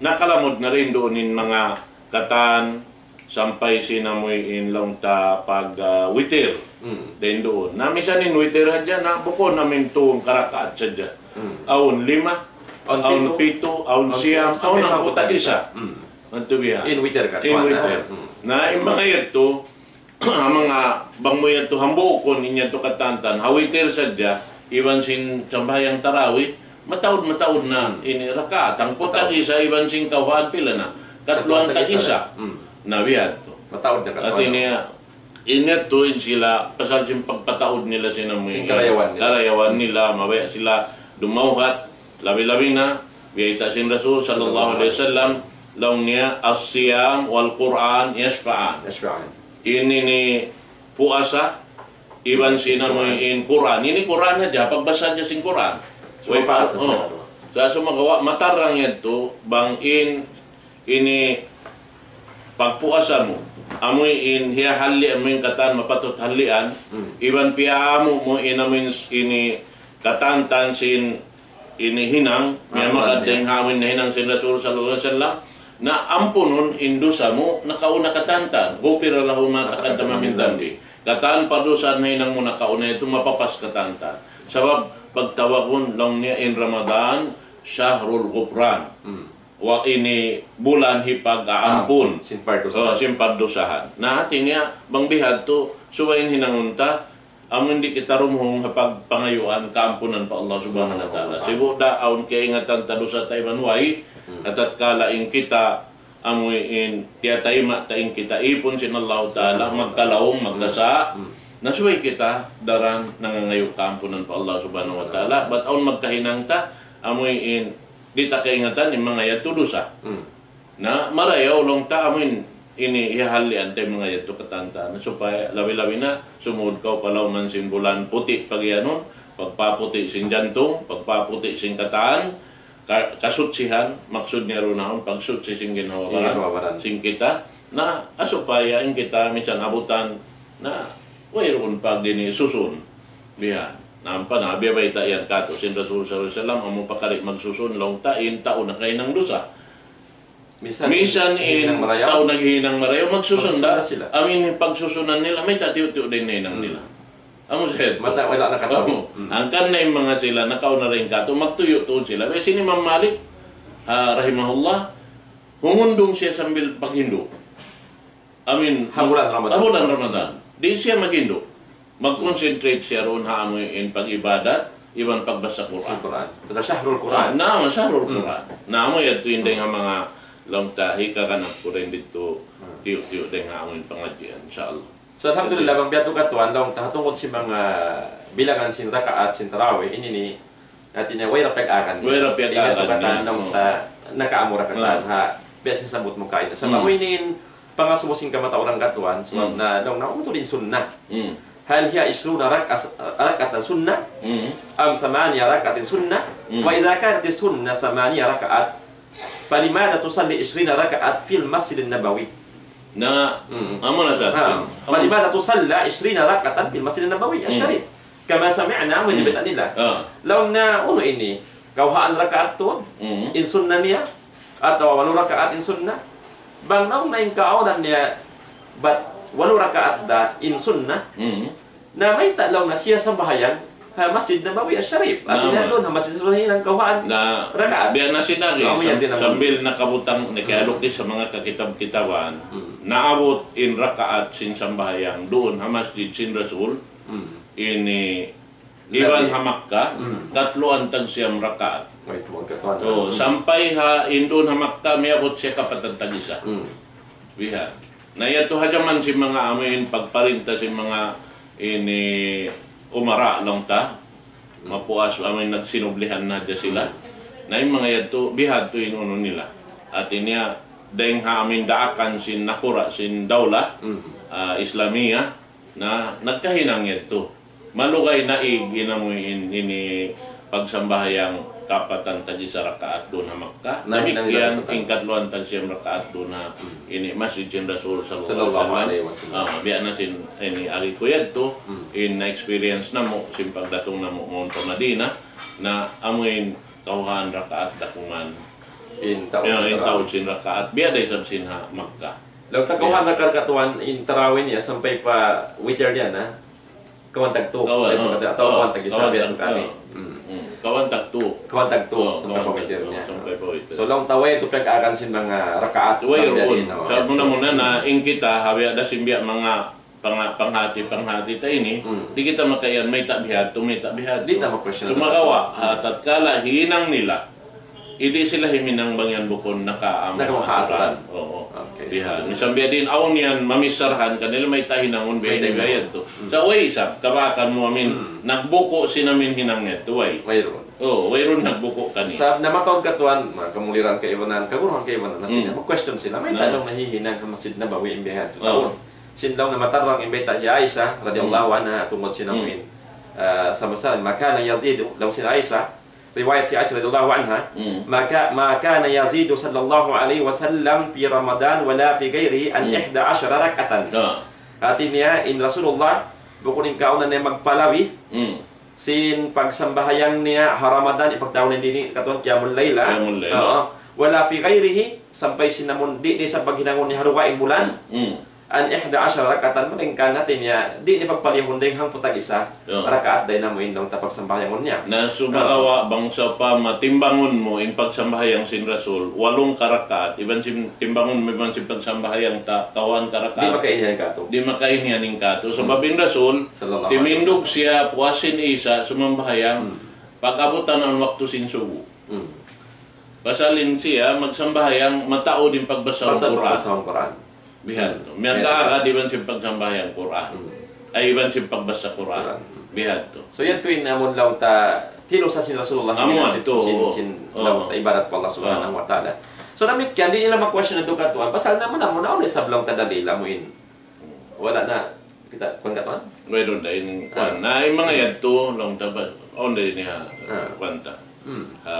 nakalamud na dayn duun in manga katan, sampay sin amu in laung ta pag, ah, witir. Hmm. Dayn duun. Na misan in witir hadja, na bukun amu in tū karakaat sadja. Hmm. Awn lima, awn pitu, awn siyam, awn hangpu' tag-isa. Hmm. Antu biya'. In witir katu'. In witir. Hmm. Na in manga yadtu, manga bang mu yadtu hambuukun, in yadtu katantan, ha witir sadja, iban sin sambahayang tarawih, mataud, mataud na ini rakaat. Hangpu' tag-isa iban sin kawhaan pila na. Katluan tag-isa. Hmm. Na biya' yadtu. Mataud na katluan. Hati niya, in yadtu in sila, pasal sin pagpataud nila sin amu in karayawan nila. Karayawan nila, mabaya' sila dumawhat, labi-labi na, biyayta' sin Rasul sallallahu alayhi wasallam, laung niya, "As-siyam wal Qur'an yashfa'an." Yashfa'an. Ini ini puasa, iban sin amu in Qur'an. Ini Qur'an hadja, pagbasa hadja sin Qur'an. Way pa, oh. Sa' sumagawa', matarang yadtu, bang in ini pagpuasa mu, amu in hiyahalli' mu in katan mapatut hallian, iban piyaamu mu in amu in s-, ini katantan sin ini hinang, miyamagad dayn ha amu in nahinang sin Rasul sallallahu alayhi wasallam, na ampunun in dusa mu nakauna katantan, غفر له ما تقدم من ذنبه. Katan pardusahan nahinang mu nakauna yadtu mapapas katantan. Sabab pagtawagun laung niya in Ramadan, shahrul ghufran. Hmm. Wa ini bulan hipag-aampun. Ah, sin pardusahan. Oh, sin pardusahan. Na hati niya, bang bihadtu, subay in hinangun ta, amun di' kita rumuhung ha pagpangayuan kaampunan pa Allah Subhanahu wa Ta'ala. Subhanahu wa Ta'ala. Sibu' da awn kaingatan ta dusa ta iban way, hmm, ha tatkala in kita amu in tiyatayma' ta in kita ipun sin Allah Ta'ala, subhanahu wa ta'ala, magkalaum, magkasa'. Hmm. Na subay kita daran nangangayu' kaampunan pa Allah Subhanahu wa Ta'ala. Bat awn magkahinang ta, amu in di' ta kaingatan in manga yadtu dusa. Hmm. Na marayaw laung ta amu in ini hiyahallian ta in manga yadtu katantan. Supaya labi-labi na sumūd kaw pa lawm sin bulan puti' pagiyanun, pagpaputi' sin jantung, pagpaputi' sin katan, ka-, kasutsihan, maksud niya duun, pagsuchi sin ginhawa-baran, sin ginhawa-baran, sin kita, na, ah, supaya in kita minsan abutan, na, wayruun pa ini susun. Biya'. Na, ampa na, biya' bayta' yan katu', sin Rasul sallallahu alayhi wasallam, amu pa kari magsusun, laung ta, in tau nakahinang dusa. Misan, misan in tau naghihinang marayaw, magsusun da sila. Amu in pagsusunan nila, mayta' tiyu'-tiyu' da in nahinang nila. Hmm. Amu sa yadtu. Mata wala' nakatau. Oh. Hmm. Hangkan na in manga sila, nakauna dayn katu', magtuyu' tuud sila. Biya' sin Imam Malik, ha, rahimahullah, humundung siya sambil paghindu'. Amin, ha bulan Ramadan. Ha bulan Ramadan. Di' siya maghindu'. Mag-concentrate siya duun ha amu in pag-ibadat, iban pagbasa Qur'an. Sa Qur'an. Sa shahrul Qur'an. Ah, na, shahrul Qur'an. Na, amu yadtu in dayn ha manga laung ta hikaganap ku dayn didtu, tiyu'-tiyu' dayn ha amu in pangadjian, insha Allah. So, alhamdulillah, bang biya' tu katuan, laung ta, tungud sin manga bilangan sin rakaat, sin tarawih, ini ni, hati niya, way ra piyag-agan. Way ra piyag-agan. Ingat tu katan, laung ta, nakaamu ra katan, ha, biya' sin sabut mu kaina. Sa' amu ini in pangasubu sin kamatauran katuan, sabab na, laung na, unu tuud in sunnah. Hal hiya ishruna rak'ah, rak'atan sunnah, am samaniya rak'atin sunnah, wa idha kanat sunnah samaniya rak'at, فلماذا تصلي عشرين ركعة في المسجد النبوي؟ Na, amu na sa. Ha. فلماذا تصلى عشرين ركعة في المسجد النبوي الشريف؟ كما سمعنا, amu in bayta' nila. Ah. Laung na, unu ini, kawhaan rakaat tuud, in sunnah niya, Atawa walu rakaat in sunnat. Bang naung na in kaawnan niya, bat walu rakaat da in sunnat. Na mayta' laung na siya sambahayang ha Masjid Nabawi Al-Sharif. Hati niya duun ha Masjid Nabawi in kawhaan rakaat. Na, biya' na sin agi, sambil nakabutang, nakialukis ha manga kakitab-kitaban. Naabut in rakaat sin sambahayang duun ha masjid sin Rasul. Ini iban ha Makkah, katluan tag siyam rakaat. Sampay ha in duun ha Makkah, miyabut siya kapatan tag isa. Biha'. Na yadtu ha jaman sin manga amuin pagparinta sin manga ini umara laung ta. Mapuas amuin nagsinublihan na hadja sila. Na in manga yadtu, bihadtu in unu nila. Hati niya, dayng ha amuin daakan sin nakura' sin dawla, ah, Islamiyah, na nagkahinang yadtu. Malugay na ig in amuin ini pagsambahayang kapatan tag isa rakaat duun ha Makkah. Damikkiyan in katluan tag siyam rakaat duun ha ini masjid sin Rasul sallallahu alayhi wasallam. Ah, biya' na sin ini agi ku yadtu, in na-experience namu', sin pagdatung namu' mawn pa Madinah, na amuin kawhaan rakaat dakuman. In taud sin rakaat. Biya' da isab sin ha Makkah. Laung ta kawhaan rakaat katuan in tarawih niya sampay pa witir niya na. Kawhaan tagtu. Kawhaan tagtu. Kawhaan tagtu. Sampay pa witir niya. So, laung ta way tu piyag-agan sin manga rakaat. Way ruun. Sa' muna-muna na in kita, ha biya' da sin biya' manga panga-, panghati-panghati ta ini, di' kita makaiyan mayta' bihadtu, mayta' bihadtu. Di' ta ma-question. Sumagawa', ha, tatkala hinang nila, di' sila himinang bang yan bukun nakaamaturan. Nakaamaturan. Oo. Okay. Bihan. Misan biya' diin awn yan, mamisarahan kanila, mayta' hinangun biya' ini biya' yadtu. Sa' way isab, kabakan mu amin, nagbuku' sin amin hinang yadtu, way. Wayruun. Oo, wayruun nagbuku' kaniya. Sa' namataud katuan, manga kamuliran kaibanan, kaguruhan kaibanan, hati niya, mag-question sila, mayta' laung nahihinang ha Masjid Nabawi in biya' yadtu. Taud. Sin laung na matarrang in bayta' hi Aisha radiyallahu anha tungud sin amuin. Ah, sa' masa, ما كان يزيد, laung sin Aisha, riwayat hi Aisha radiyallahu anha, ما كا-، ما كان يزيد صلى الله عليه وسلم في رمضان ولا في غيره عن إحدى عشرة ركعة. Hati niya, in Rasulullah, bukun in kaawnan niya magpalabi, sin pagsambahayang niya ha Ramadan, ipagtawagun niya ini, katuan qiyamul layl. Qiyamul layl. Oo. ولا في غيره, sampay sin amun, di' niya sa paghinangun niya ha dugaing bulan. عن إحدى عشرة ركعة, malaingkan hati niya, di' niya pagpalihun dayng hangpu' tag isa rakaat dayn ha amuin laung ta pagsambahayang niya. Na sumagawa' bang sawpama timbangun mu in pagsambahayang sin Rasul, walu ka rakaat, iban sin timbangun mu iban sin pagsambahayang ta, kawhaan ka rakaat. Di' makain yan katu'. Di' makain yan in katu'. Sabab in Rasul, timindug siya, puas sin Isa, sumambahayang, pag-abutan awn waktu sin subu. Pasal in siya, magsambahayang, mataud in pagbasa Quran. Pagbasa Quran. Bihadtu. Miyagkaagad iban sin pagsambahayang Quran. Ay, iban sin pagbasa Quran. Bihadtu. So, yadtu in amun laung ta, kinusa sin Rasulullah, amun sin, sin laung ta ibadat pa Allah Subhanahu wa Ta'ala. So, damikkiyan, di' nila ma-question yadtu katuan. Pasal na muna-muna, awn isab laung ta dalil, amuin. Wala' na kita, kuwan katuan? Wayruun da in kuwan. Na, in manga yadtu, laung ta ba, awn da ini ha, kuwan ta. Ha,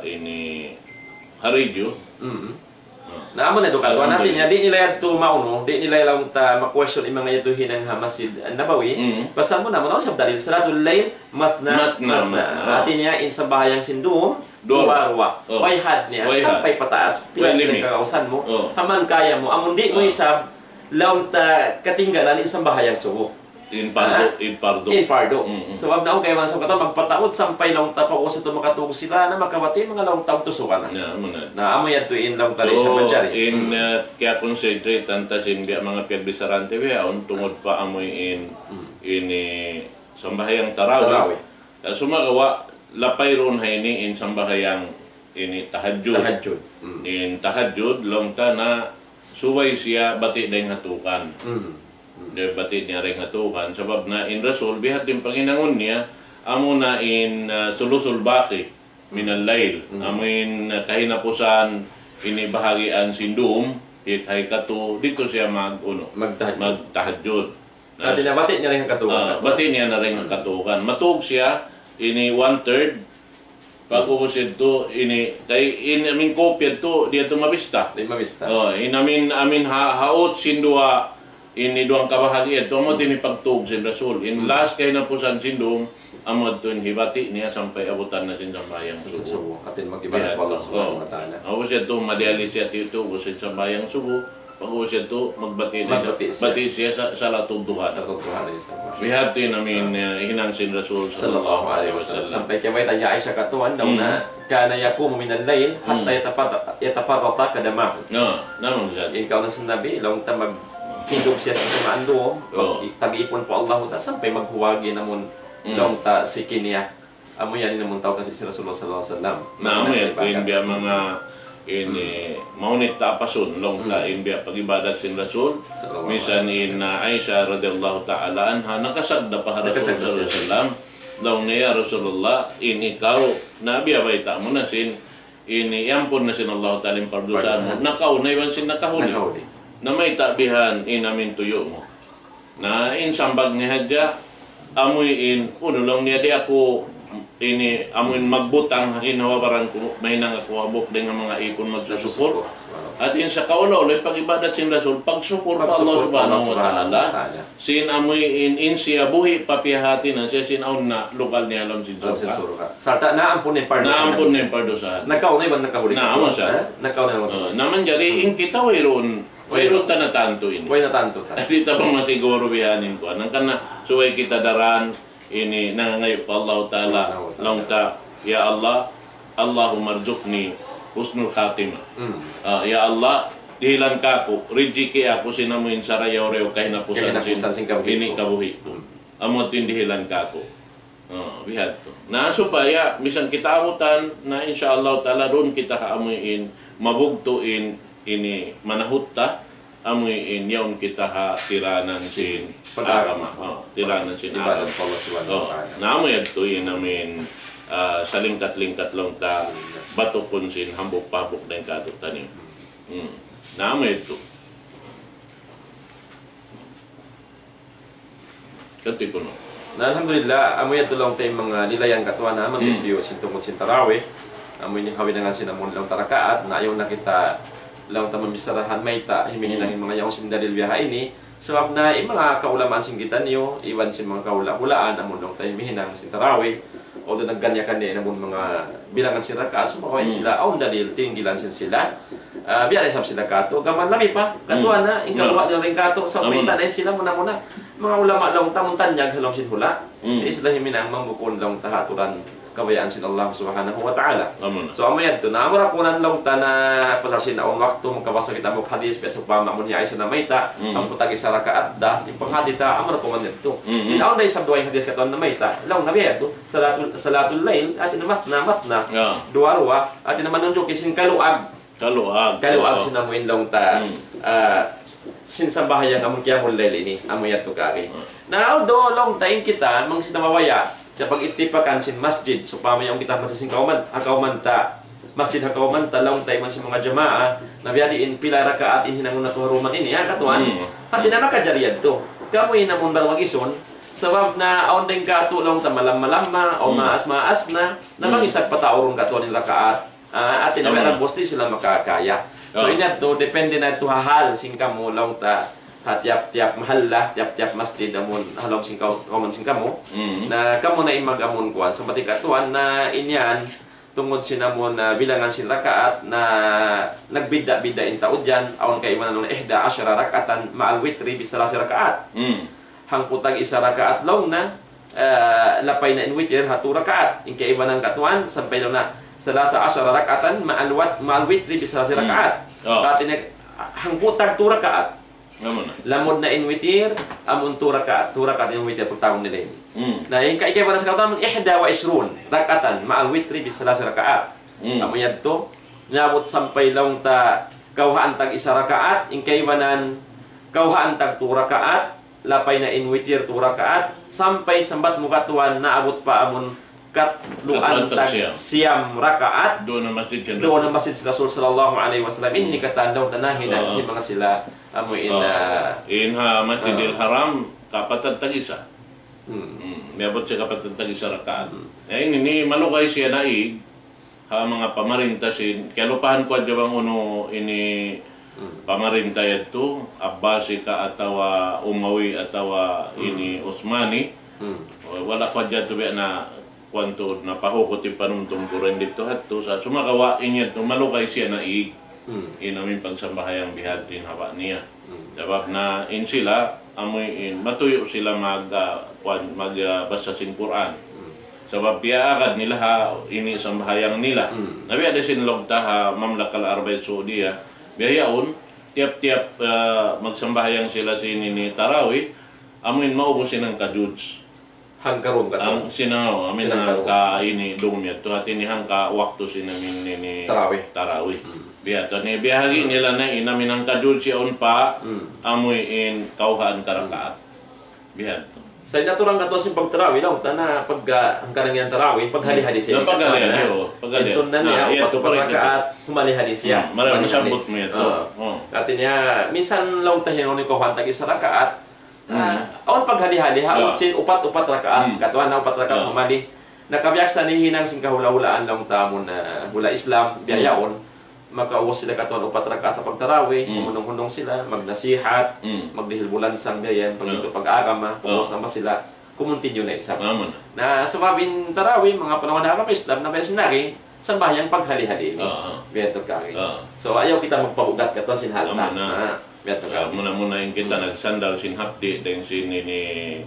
ini, ha radio. Na, amu na yadtu katuan. Hati niya, di' nila yadtu maunu, di' nila laung ta ma-question in manga yadtu hinang ha Masjid Nabawi. Pasal muna-muna, awn isab dalil, صلاة الليل مثنى مثنى. Hati niya, in sambahayang sin dum, duwa-duwa. Way had niya. Sampay pataas. Pila in kagausan mu. Ha manga kaya mu. Amun di' mu isab, laung ta katinggalan in sambahayang subu. In pardu, in pardu. In pardu. Sabab na awn kaibanan sa katu' magpataud sampay laung ta pa usa tu makatug sila na makabati' manga laung ta tusukan na. Na amu yadtu in laung ta di' sa manjari. In, ah, kiya-concentrate ta sin biya' manga piyagbicharahan ta bihaun tungud pa amuin ini sambahayang tarawih. Na sumagawa', lapay duun ha ini in sambahayang ini tahajjud. Tahajjud. In tahajjud, laung ta na subay siya bati' dayng ha tukan. Bati' niya dayng ha tukan. Sabab na in Rasul, biya' ha yan in panghinangun niya, amu na in, ah, sulusul baqi minal layl. Amu in, ah, kahinapusan ini bahagian sin dum, hikatu, didtu siya mag-, unu, magtahajjud. Magtahajjud. Hati niya bati' niya dayng ha katukan. Ah, bati' niya na dayng ha katukan. Matug siya, ini one third. Pag-ubus yadtu, ini, kay in amin kopi yadtu, di' yadtu mabista. Di' mabista. Oh, in amin, amin ha, haut sin duwa, ini duwang kabahagi yadtu, amu ini pagtug sin Rasul. In last kahinapusan sin dum, Amu yadtu in hibati' niya sampay abutan na sin sambahayang subu. Subu. Atin mag-ibadat pa Allah Subhanahu wa Ta'ala. Ubus yadtu, madiali siya tiyu', ubus sin sambahayang subu. Pag-ubus yadtu, magbati' na siya. Magbati' siya. Bati' siya sa-, salatul duha. Salatul duha na isab. Biya' ha yan in amin, eh, hinang sin Rasul sallallahu alayhi wasallam. Sampay kiyabayta' hi Aisha katuan, laung niya, كان يقوم من الليل حتى يتفر-، يتفرط قدماه. Na, namun, Ustaz. In kauna sin Nabi, laung ta maghindug siya sin kamaan duun, mag-, tag-ipun pa Allah Ta'ala, sampay maghuwagi namun, laung ta siki niya. Amu yan in amun tau kasi sin Rasulullah sallallahu alayhi wasallam. Na, amu yan, in biya' manga, ini, maunit ta apasun, laung ta, in biya' pag-ibadat sin Rasul. Sallallahu alayhi wasallam. Misan in, ah, Aisha radiyallahu ta'ala anha, nakasagda pa ha Rasul sallallahu alayhi wasallam. Laung niya, "Ya Rasulullah, in ikaw, na biya' bayta' mu na sin, ini, iyampun na sin Allah Ta'ala in pardusahan mu. Pardusahan. Nakauna iban sin nakahuli. Nakahuli. Na mayta' bihan in amin tuyu' mu?" Na in sambag niya hadja, amuin, unu laung niya, "Di' aku, ini, amuin magbutang, ha ginhawa-baran ku, mahinang aku hambuuk dayn ha manga ipun magsusukur." Magsusukur. Hati niya sa kaula-ula, pag-ibadat sin Rasul, pagsukur pa Allah Subhanahu wa Ta'ala. Pagsukur pa Allah Subhanahu wa Ta'ala. Sin amuin, in siya buhi' pa piyahati na siya sin awn na lugal niya ha lawm sin surga'. Lawm sin surga'. Sarta' naampun na in pardusahan. Naampun na in pardusahan. Nakauna iban nakahuli. Na, amu sa. Eh? Nakauna iban nakahuli. Ah, na manjari in kita wayruun, wayruun ta natantu ini. Way natantu ta. Di' ta pa masiguru biya' ha yan in kuwan. Hangkan na, subay kita daran, ini nangangayu' pa Allah Ta'ala. Subhanahu wa Ta'ala. Laung ta, "Ya Allah, Allahumma rzuqni husnul khatimah." Hmm. Ah, "Ya Allah, dihilan kāku', rijiki aku sin amuin sarayaw-rayaw kahinapusan sin, kahinapusan sin kabuhi' ku. Ini kabuhi' ku." Hmm. Amu in dihilan kāku'. Ah, biya' hadtu. Na supaya misan kita abutan, na insya Allah Ta'ala duun kita ha amuin mabugtu' in ini manahut ta, amuin yaun kita ha tiranan sin agama. Oh, tiranan sin agama. Ibadat pa Allah Subhanahu wa Ta'ala. Na amu yadtu in amin, ah, salingkat-lingkat laung ta batukun sin hambuuk pa hambuuk dayn kātu'niyu. Hmm. Na amu yadtu. Kati kunu'. Na, alhamdulillah, amu yadtu laung ta in manga lilayan katuan, ha, manga biyu sin tungud sin tarawih. Amu ini ha winangan sin amun laung ta rakaat, na ayaw na kita laung ta mamicharahan mayta', himihinang in manga yaun sin dalil biya' ha ini. Sabab na in manga kaulamaan sin kitaniyu, iban sin manga kahula'-hulaan, amun laung ta himihinang sin tarawih. Although nagkanya-kanya in amun manga bilangan sin rakaat, sumagawa' sila, awn dalil, tinggilan sin sila. Ah, biya' da isab sila katu', gam labi pa, katu' na, in kaguwa' nila dayn katu', sa' mayta' na sila muna-muna. Manga ulama laung ta, amun tanyag ha lawm sin hula'. Di' sila himinang mambukun laung ta ha aturan kabayaan sin Allah Subhanahu wa Ta'ala. Amu na. So, amu yadtu na, amura kunan laung ta na pasal sin awn waktu, makabasa kita hambuuk hadith, biya' sawpama amun hi Aisha namayta', hangpu' tag isa rakaat da, in panghati ta, amura kuman yadtu. Sin awn da isab duwa hadith katuan namayta', laung Nabi yadtu, salatul, salatul layl, hati niya mathna, mathna. Ya. Duwa-duwa, hati niya manunjuki sin kaluag. Kaluag. Kaluag sin amuin laung ta, ah, sin sambahayang amun qiyamul layl ini, amu yadtu kari. Na, although laung ta in kita, bang sin mabaya', sa' pag-ittipakan sin masjid, sawpama yaun kita masjid sin kawman, ha kawman ta, masjid ha kawman ta, laung ta iban sin manga jamaa, na biya' diin pila rakaat in hinangun natu' ha duman ini, ha, katuan. Hati niya makajari yadtu. Kamu in amun baru mag-isun, sabab na awn dayn katu' laung ta malam-malam na, awn maas-maas na, na bang isab pataurun katuan in rakaat. Ah, hati niya, biya' na busti sila makakaya. So, ini yadtu, depende na yadtu ha hal sin kamu laung ta, ha tiyap-tiyap mahalla, tiyap-tiyap masjid, amun, ha lawm sin kaw-, kawman sin kamu. Na kamu na in mag-amun kuwan. Sa' mati katuan na in yan, tungud sin amun, ah, bilangan sin rakaat, na nagbidda'-bidda' in taud yan, awn kaibanan laung إحدى عشرة ركعة مع الوتر بثلاث ركعات. Hangpu' tag isa rakaat laung na, ah, lapay na in witir ha tu rakaat. In kaibanan katuan, sampay laung na, ثلاث عشرة ركعة مع الوت-، مع الوتر بثلاث ركعات. Hati niya, hangpu' tag tu rakaat. Lamud na in witir, amun tu rakaat, tu rakaat in witir pagtawagun nila ini. Na in ka-, kaibanan sin katuan, إحدى وعشرون ركعة مع الوتر بثلاث ركعات. Amu yadtu, naabut sampay laung ta, kawhaan tag isa rakaat, in kaibanan, kawhaan tag tu rakaat, lapay na in witir tu rakaat, sampay sambat mu katuan naabut pa amun katluan tag siyam rakaat. Duun ha masjid sin Rasul sallallahu alayhi wasallam. Ini katan laung ta nahinang sin manga sila amu in, ah, in ha Masjidil Haram, kapatan tag isa. Naabut siya kapatan tag isa rakaat. Ya, ini, ini malugay siya naig ha manga pamarinta sin, kiyalupahan ku hadja bang unu ini pamarinta yadtu, Abbasi ka atawa Umawi atawa ini Uthmani. Hmm. Wala' ku hadja tu biya' na kuwan tu, na pahukuti panumtum ku rin didtu hadtu. Sa' sumagawa' in yadtu, malugay siya na ig. Hmm. In amin pagsambahayang biya' hadtu in haba' niya. Hmm. Sabab na in sila, amuin, matuyu' sila mag, ah, kuwan, mag, ah, basa sin Qur'an. Hmm. Sabab piyaagad nila ha, ini sambahayang nila. Hmm. Na biya' da sin laung ta ha Mamlaka al-Arabiya Saudiya, biya' yaun, tiyap-tiyap, ah, magsambahayang sila sin ini tarawih, amuin maubus in hangka juz. Hangka dum katu'. Amu sin, amin hangka dum. Hangka ini dum yadtu. Hati niya hangka waktu sin amin ini tarawih. Tarawih. Hmm. Biya' tu ni, biyahagi nila na in amin hangka juz yaun pa, hmm, amuin kawhaan karakaat. Hmm. Biya' tu. Sa' in aturan katu' sin pagtarawih, laung ta na pag, ah, hangka na yan tarawih, paghali-hali siya. Na paghali-hali, oo, paghali. In sunnat niya, upat, upat rakaat, humali-hali siya. Hmm, marayaw na sabut mu yan, oo. Hati niya, minsan laung ta hinang in kawhaan tag-isa rakaat, ah, awn paghali-hali, ha, awn sin upat, upat rakaat. Hmm. Katuan na upat rakaat humali. Na kabiyaksahan hinang sin kahula'-hulaan laung ta amun, ah, hula' Islam, biya' yaun. Makaubus sila katuan upat rakaat ha pagtarawih, humunung-hunung sila, magnasihat, magdihil bulansang biya' yan, pag-, pag-agama, pag'ubus na sila, kumuntinyu na isab. Na sabab in tarawih, manga panaw ha agama Islam, na biya' sin lagi', sambahayang paghali-hali ini. Ah, ah. Biya' tu kari. Ah. So, ayaw kita magpabugat katuan sin hal ta. Amu na. Ah, biya' tu kari. Ah, muna-muna in kita nagsandal sin hapdi', dayn sin ini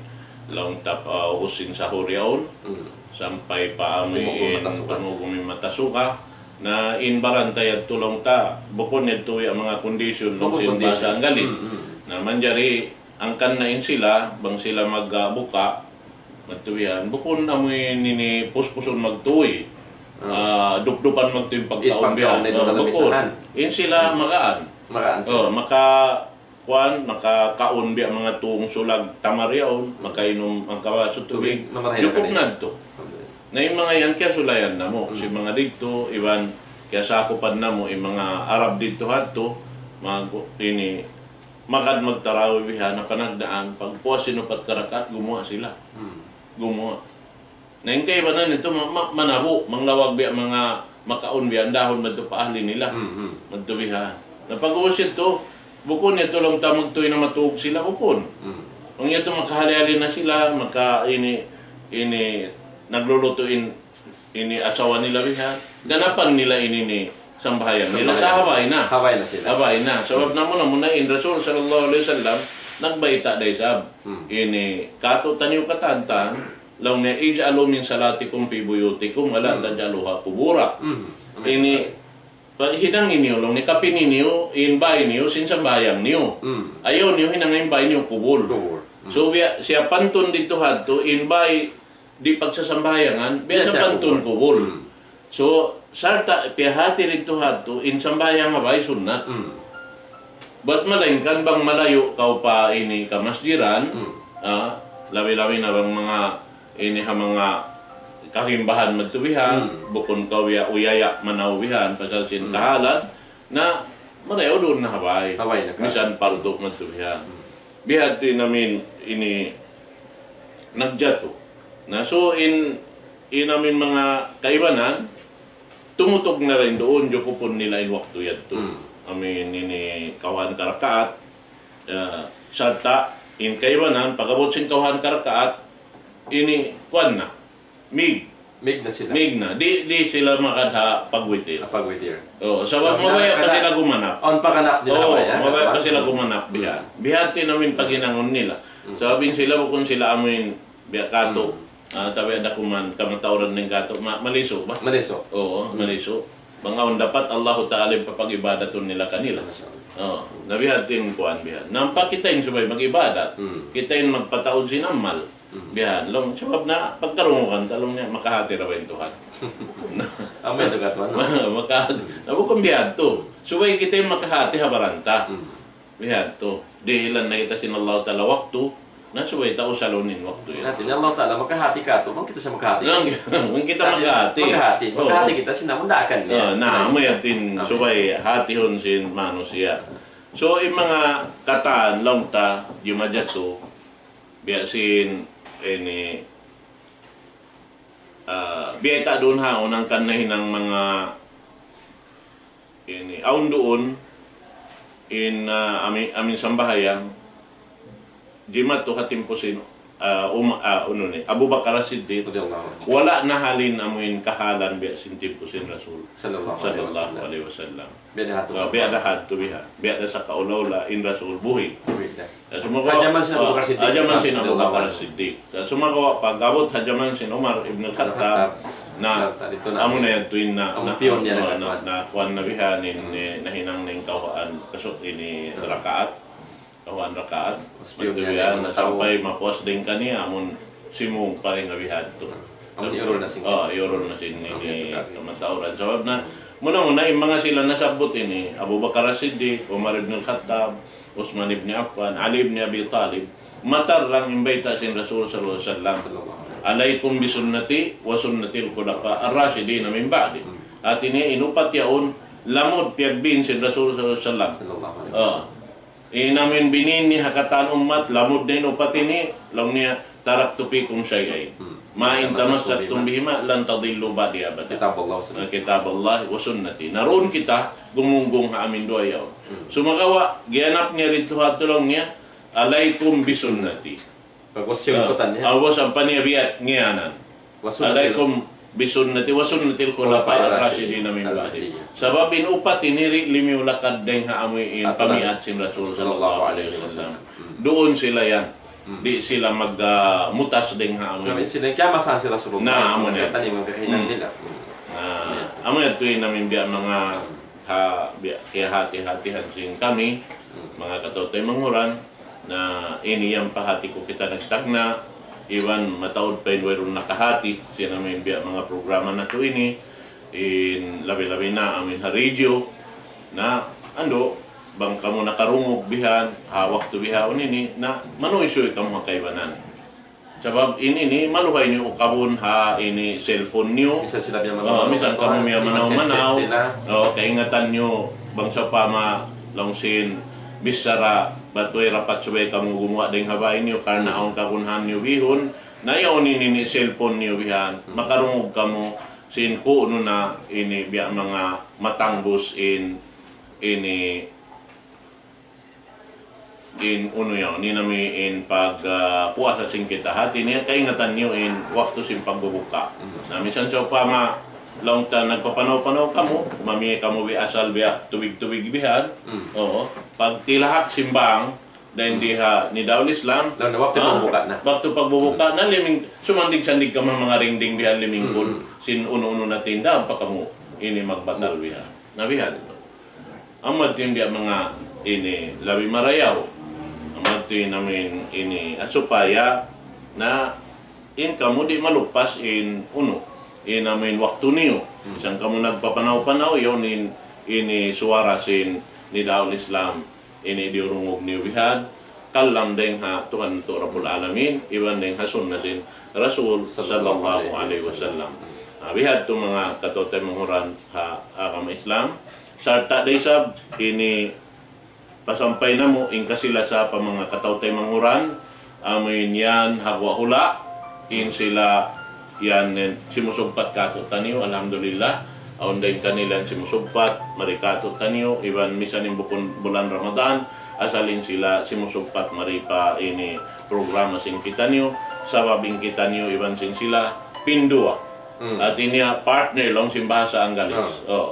laung ta, ah, ubus sin sahur yaun. Hmm. Sampay pa amuin pangugum in mata suga. Pangugum in mata suga. Na in baran ta yadtu laung ta, bukun yadtu ya manga kondisyon, laung sin bahasa Anggalis. Hmm, hmm. Na manjari, hangkan na in sila, bang sila magbuka, magtuy yan. Bukun amuin ini puspusun magtuy. Ah, dupdupan magtuy in pagkaun biya'. Bukun. In sila magaan. Magaan sila. Oh, maka, kuwan, makakaun biya' manga tung sulag tamar yaun, makainum, makabasu tubig. Tubig, mamarayaw na. Jukup na yadtu. Alhamdulillah. Na in manga yan kiyasulayan namu', sin manga didtu, iban kiyasakupan namu', in manga Arab didtu hadtu, manga ku-, ini, magad magtarawih biha' na panagnaan, pagpuas sin upat karakaat, gumuwa' sila. Hmm. Gumuwa'. Na in kaibanan yadtu, ma-, ma-, manabu', manglawag biya' manga makaun biya' dahun madtu pa ahli nila. Hmm, hmm. Madtu biha'. Na pag'ubus yadtu, bukun yadtu laung ta magtuy na matug sila, bukun. Hmm. Bang yadtu makahali-hali na sila, maka ini, ini, naglulutu in ini asawa nila biha', ganapan nila ini ini sambahayang nila. Sambahayang. Sa' habay na. Habay na sila. Habay na. Sabab namu', namu' na in Rasul sallallahu alayhi wasallam, nagbayta' da isab. Hmm. Ini, katu' taniyu katantan, laung niya, "اجعلوا من صلاتكم في بيوتكم ولا تجعلوها قبورا." Hmm. Ini, pa-, hinangi niyu, laung niya, kapini niyu, in bāy niyu, sin sambahayang niyu. Hmm. Ayaw niyu hinanga in bāy niyu kubul. Kubul. Hmm. So, biya', siya pantun didtu hadtu, in bāy di' pagsasambahayangan, biya' sa pantun kubul. Hmm. So, sarta' piyahati didtu hadtu, in sambahayang ha bāy sunnat. Hmm. Bat malaingkan bang malayu' kaw pa ini kamasjidan, ah, labi-labi na bang manga ini ha manga kahimbahan madtu biha', bukun kaw ya uyaya manaw biha', pasal sin kahalan, na marayaw duun na ha bāy. Ha bāy na ka. Misan pardu madtu biha'. Hmm. Biha' tu in amin ini nagjatu. Na so in, in amin manga kaibanan, tumutug na dayn duun, jukupun nila in waktu yadtu. Hmm. Amin ini kawhaan karakaat, ah, sarta' in kaibanan, pag-abut sin kawhaan karakaat, ini kuwan na. Mig. Mig na sila. Mig na. Di', di' sila magad ha pagwitir. Ha pagwitir. Oh, sabab mabaya' pa sila gumanap. Awn pagganap nila. Oh, mabaya' pa sila gumanap biha'. Hmm. Biha' tu in amin paghinangun nila. Hmm. Sabab in sila bukun sila amuin biya' katu'. Hmm. Ah, tabi' ada kuman kamatauran dayn katu'. Ma-, malisu' ba? Malisu'. Oo, malisu'. Bang awn dapat Allahu Ta'ala in papag-ibadatun nila kanila. Masha Allah. Oh, na biha' tu in kuwan biha'. Nampa kita in subay mag-ibadat. Hmm. Kita in magpataud sin amal. Hmm. Bihan, laung, sabab na pagkarungugan ta, laung niya, makahati ra ba in Tuhan? Amu yadtu katu', anu? Makahati. Na bukun bihan tu. Subay kita in makahati ha baran ta. Hmm. Bihan tu. Dihilan na kita sin Allah Ta'ala waktu, na subay ta usalun in waktu yan. Hati niya Allah Ta'ala makahati katu', bang kita sa' makahati. Bang kita makahati. Makahati. Oo. Makahati kita sin amun daakan niya. Oo, na, amu yadtu in subay hatihun sin manusiya'. So, in manga katan, laung ta, jumajatu, biya' sin ini, ah, biya' ta duun ha, unang kan nahinang manga ini, awn duun, in, ah, ami-, amin sambahayang, jimatu ha timpu sin ah, um, ah, unu ni, Abu Bakar As-Siddiq, Radiyallahu anhu. wala' nahalin amuin kahalan biya' sin timpu sin Rasul Sallallahu alaihi sallallahu wasallam. Alaihi Wasallam. Biya' da hatu. Ah, biya' da hatu biha. Biya' da sa kaula-ula in Rasul buhi'. Buhi' da. Ah, sumagawa', Ha jaman sin Abu Bakar ah, Siddiq. ha jaman sin Abu Radiyallahu Bakar anhu. Siddiq. Ah, sumagawa' pag-abut ha jaman sin Umar ibn al-Khattab, Al-Khattab. na, Al-Khattab, ito na. amu na yan tuin na, Amu na, piyon niya na, na na, katuan. na, kuwan na biha, nin, Hmm. ni, nahinang ning kawhaan, kasuk ini Hmm. rakaat. Kawhaan rakaat. Mas piyon Magtuwi niya yan, na na tau. sampay mapuas dayn kaniya, amun simung pa rin na bihadtu. Amun iurul na sin. Oh, iurul na sin Amun ini iurul na. kamatauran. Sabab na, muna-muna, in manga sila nasabbut ini, Abu Bakar As-Siddiq, Umar ibn al-Khattab, Uthman ibn Affan, Ali ibn Abi Talib, matarrang in bayta' sin Rasul sallallahu alaihi wasallam. Sallallahu alaihi wasallam. عليكم بسنتي وسنة الخلفاء الراشدين من بعدي. Hmm. Hati niya in upat yaun, lamud piyagbin sin Rasul sallallahu alaihi wasallam. Sallallahu alaihi Oh. wasallam. In amuin binin niya ha katan ummat, lamud na in upat ini, laung niya, تركت فيكم شيئين. Hmm. ما إن تمسكتم تمسكتم بهما لن تضلوا بعدي أبدا. Kitab Allah wa sunnah. Ah, Kitab Allah wa sunnati. Na duun kita gumunggung ha amuin duwa yaun. Hmm. Sumagawa', giyanap niya didtu ha tulung niya, عليكم بسنتي. Pag-question ko tanya. Ah, awas ang paniya biya' ngiyanan. Wa sunnah. عليكم بسنتي وسنة الخلفاء الراشدين من بعدي. Sabab in upat ini di' limiulakad dayn ha amuin Aturan. Pamiat sin Rasul Sallallahu sallallahu alaihi alaihi wasallam. wasallam. Hmm. Duun sila yan. Hmm. Di' sila mag, ah, mutas dayn ha amuin. Sabi sila, kaya masahan si Rasulullah. Na, amu na. Kata niya, magkakahinang Hmm. nila. Na, amu yan tuin amuin biya' manga, ha, biya', kiyahati-hatihan sin kami, manga kataw-taymanghuran, na ini yan pa hati ku kita nagtagna', iban mataud pa in wayruun nakahati, sin amuin biya' manga programa natu' ini, in labi-labi na amuin ha radio, na, andu', bang kamu nakarungug bihan, ha waktu bihaun ini, na, manuysuy kamu ha kaibanan. Sabab ini ni, maluhay niyu ukabun ha ini cellphone niyu. Misan sila miyamanaw-manaw. Oh, misan kamu miyamanaw-manaw. Headset nila. Oh, kaingatan niyu, bang sawpama, laung sin, bichara, bat way rapat subay kamu gumuwa' dayn ha bāy niyu, karna' awn kagunhan niyu bihun, na yaun ini ni cellphone niyu bihan, makarungug kamu, sin kunu' na ini biya' manga matangbus in, ini, in unu yaun, in amuin pag, ah, puasa sin kita. Hati niya, kaingatan niyu in waktu sin pagbubuka. Mm. Na misan sawpama, laung ta nagpapanaw-panaw kamu, mami kamu bi asal biya' tubig-tubig bihan. Mm. Oo. Pag tilahak sin bang, dayn di ha Nidaul Islam. Laung na waktu pagbubuka na. Waktu pagbubuka na, liming, sumandig-sandig kamu manga dingding bihan limingkud. Mm. Sin unu-unu na tinda, ampa kamu ini magbatal bihan. Na bihan itu. Amu tuud in biya' manga ini labi marayaw. Amu tuud in amuin ini, ah, supaya na in kamu di' malupas in unu, in amuin waktu niyu. Hmm. Misan kamu nagpapanaw-panaw, yaun in ini suwara sin Nidaul Islam, ini diyurungug niyu bihan, kalam dayn ha Tuhan natu' Rabbul Alamin, iban dayn ha sunna sin Rasul sallallahu alaihi wasallam. Ah, bihadtu manga kataw-taymanghuran ha agama Islam. Sarta' da isab ini pasampay namu' in kasi-lasa pa manga kataw-taymanghuran, amuin yan ha guwa' hula', in sila yan, eh, simusugpat kātu'niyu, alhamdulillah. Awn dayn kanila yan simusugpat, mari kātu'niyu, iban misan in bukun bulan Ramadan, asal in sila simusugpat mari pa ini programa sin kitaniyu, sabab in kitaniyu iban sin sila, pinduwa. Hmm. Hati niya partner laung sin bahasa Anggalis. Ah. Oh.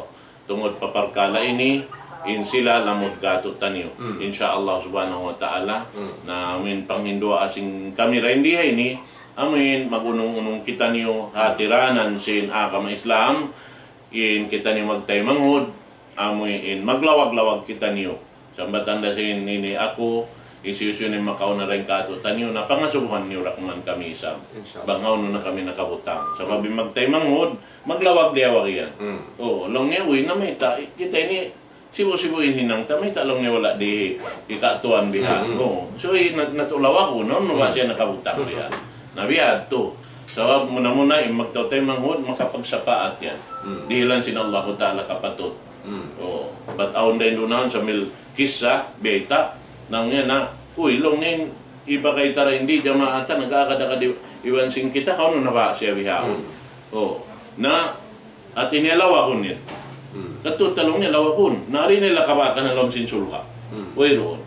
Tungud pa parkala' ini, in sila lamud kātu'niyu. Hmm. Insya Allah subhanahu wa ta'ala, hmm, na amuin panghinduwaa sin kami dayn di ha ini, amuin mag-unung-unung kitaniyu ha tiranan sin agama Islam, in kitaniyu magtaymanghud, amuin maglawag-lawag kitaniyu. Sambatan da sin ini aku, hisiyu-siyu in makauna dayn kātu'niyu, na pangasubuhan niyu ra kuman kami isab. Insya Allah. Bang hawnu na kami nakabutang. Sabab in magtaymanghud, maglawag-liyawag yan. Hmm. Oh, laung niya, uy, na mayta', kita ini, sibu'-sibu' in hinang ta, mayta' laung niya wala' di' hikatuan biha. Hmm, hmm. Oh, so, eh, nat-, natu' lawagun, no? Unu ba siya nakabutang biha? Na bihadtu. Sabab muna-muna, in magtaymanghud, makapagsapaat yan. Hmm. Dihilan sin Allahu Ta'ala kapatut. Hmm. Oh, bat awn dayn duun sambil kissa, bayta', laung niya na, uy, laung niya, iba kay tara hindi, jamaah ta, nag-aagad-agad i-, iban sin kita, hawnu na ba siya bihaun? Hmm. Oh, na, hati niya lawagun yan. Hmm. Katu' laung niya lawagun. Na di' nila kabakan ha lawm sin surga'. Hmm. Wayruun.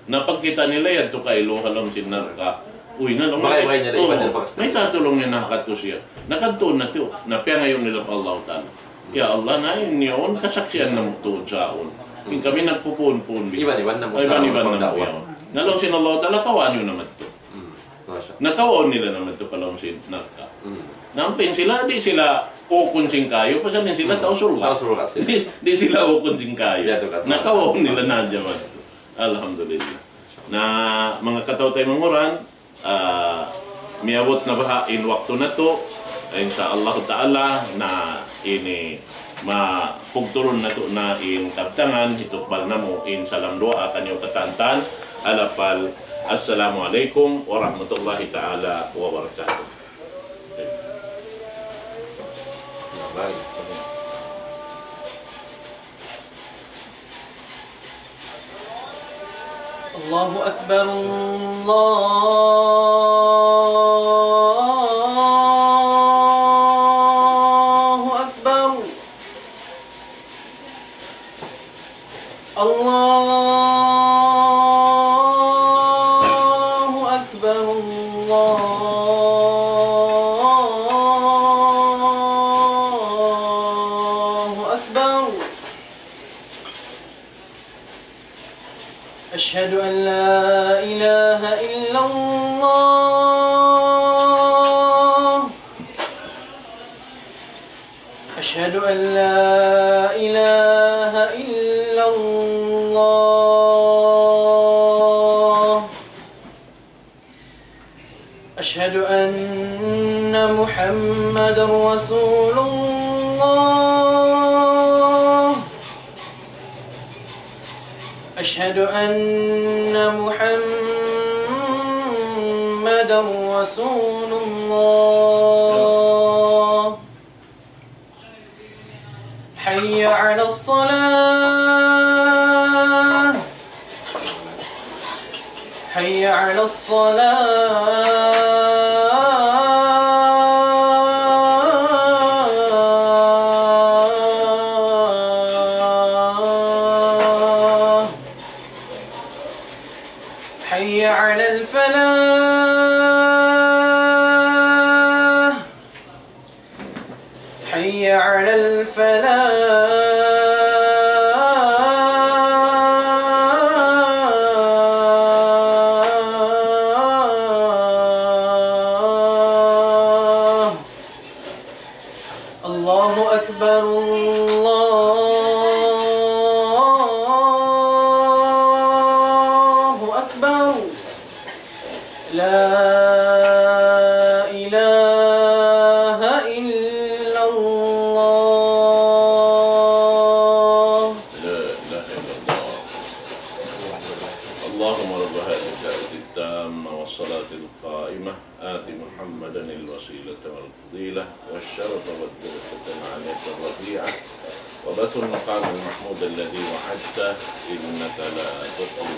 Na pagkita' nila yadtu kailu ha lawm sin narka'. Uy, na, laung niya, iban nila, iban nila, oo, pakastan. Mayta' laung niya nakadtu siya. Nakadtu na tiyu', na piyangayuun nila pa Allah Ta'ala. Ya Allah, na in yaun kasaksian namu' tuud sa yaun. In kami nagpupuun-puun bi. Iban-iban namu' sa yaun. Iban-iban namu' yaun. Na laung sin Allah Ta'ala, kawaa niyu na madtu. Hmm. Masha Allah. Na kawaa nila na madtu pa lawm sin narka'. Hmm. Na ampa in sila, di' sila ukun sin kayu, pasal in sila tau surga'. Tau surga' sila. Di', di' sila ukun sin kayu. Na kawaa nila na hadja madtu. Alhamdulillah. Na manga kataw-taymanghuran, ah, miyabut na baha' in waktu natu', insya Allah Ta'ala, na ini mapugtulun natu' na in kabtangan, hitukbal namu' in salam duwaa kaniyu katan-katan, alapal, Assalamu alaykum warahmatullahi ta'ala wabarakatuh. الله أكبر، الله أكبر، الله أكبر، الله أكبر. أشهد أن لا إله إلا الله. أشهد أن لا إله إلا الله. أشهد أن محمدا رسول الله. أشهد أن محمدا رسول الله. حي على الصلاة. حي على الصلاة. حي على الفلاح. حي على الفلاح. الله أكبر، الله أكبر. لا إله إلا الله. لا إله إلا الله. اللهم رب هذه الدعوة التامة والصلاة القائمة، آت محمدا الوسيلة والفضيلة والشرف والدرجة العالية الرفيعة، وابعثه المقام المحمود الذي وعدته، إنك لا تخلف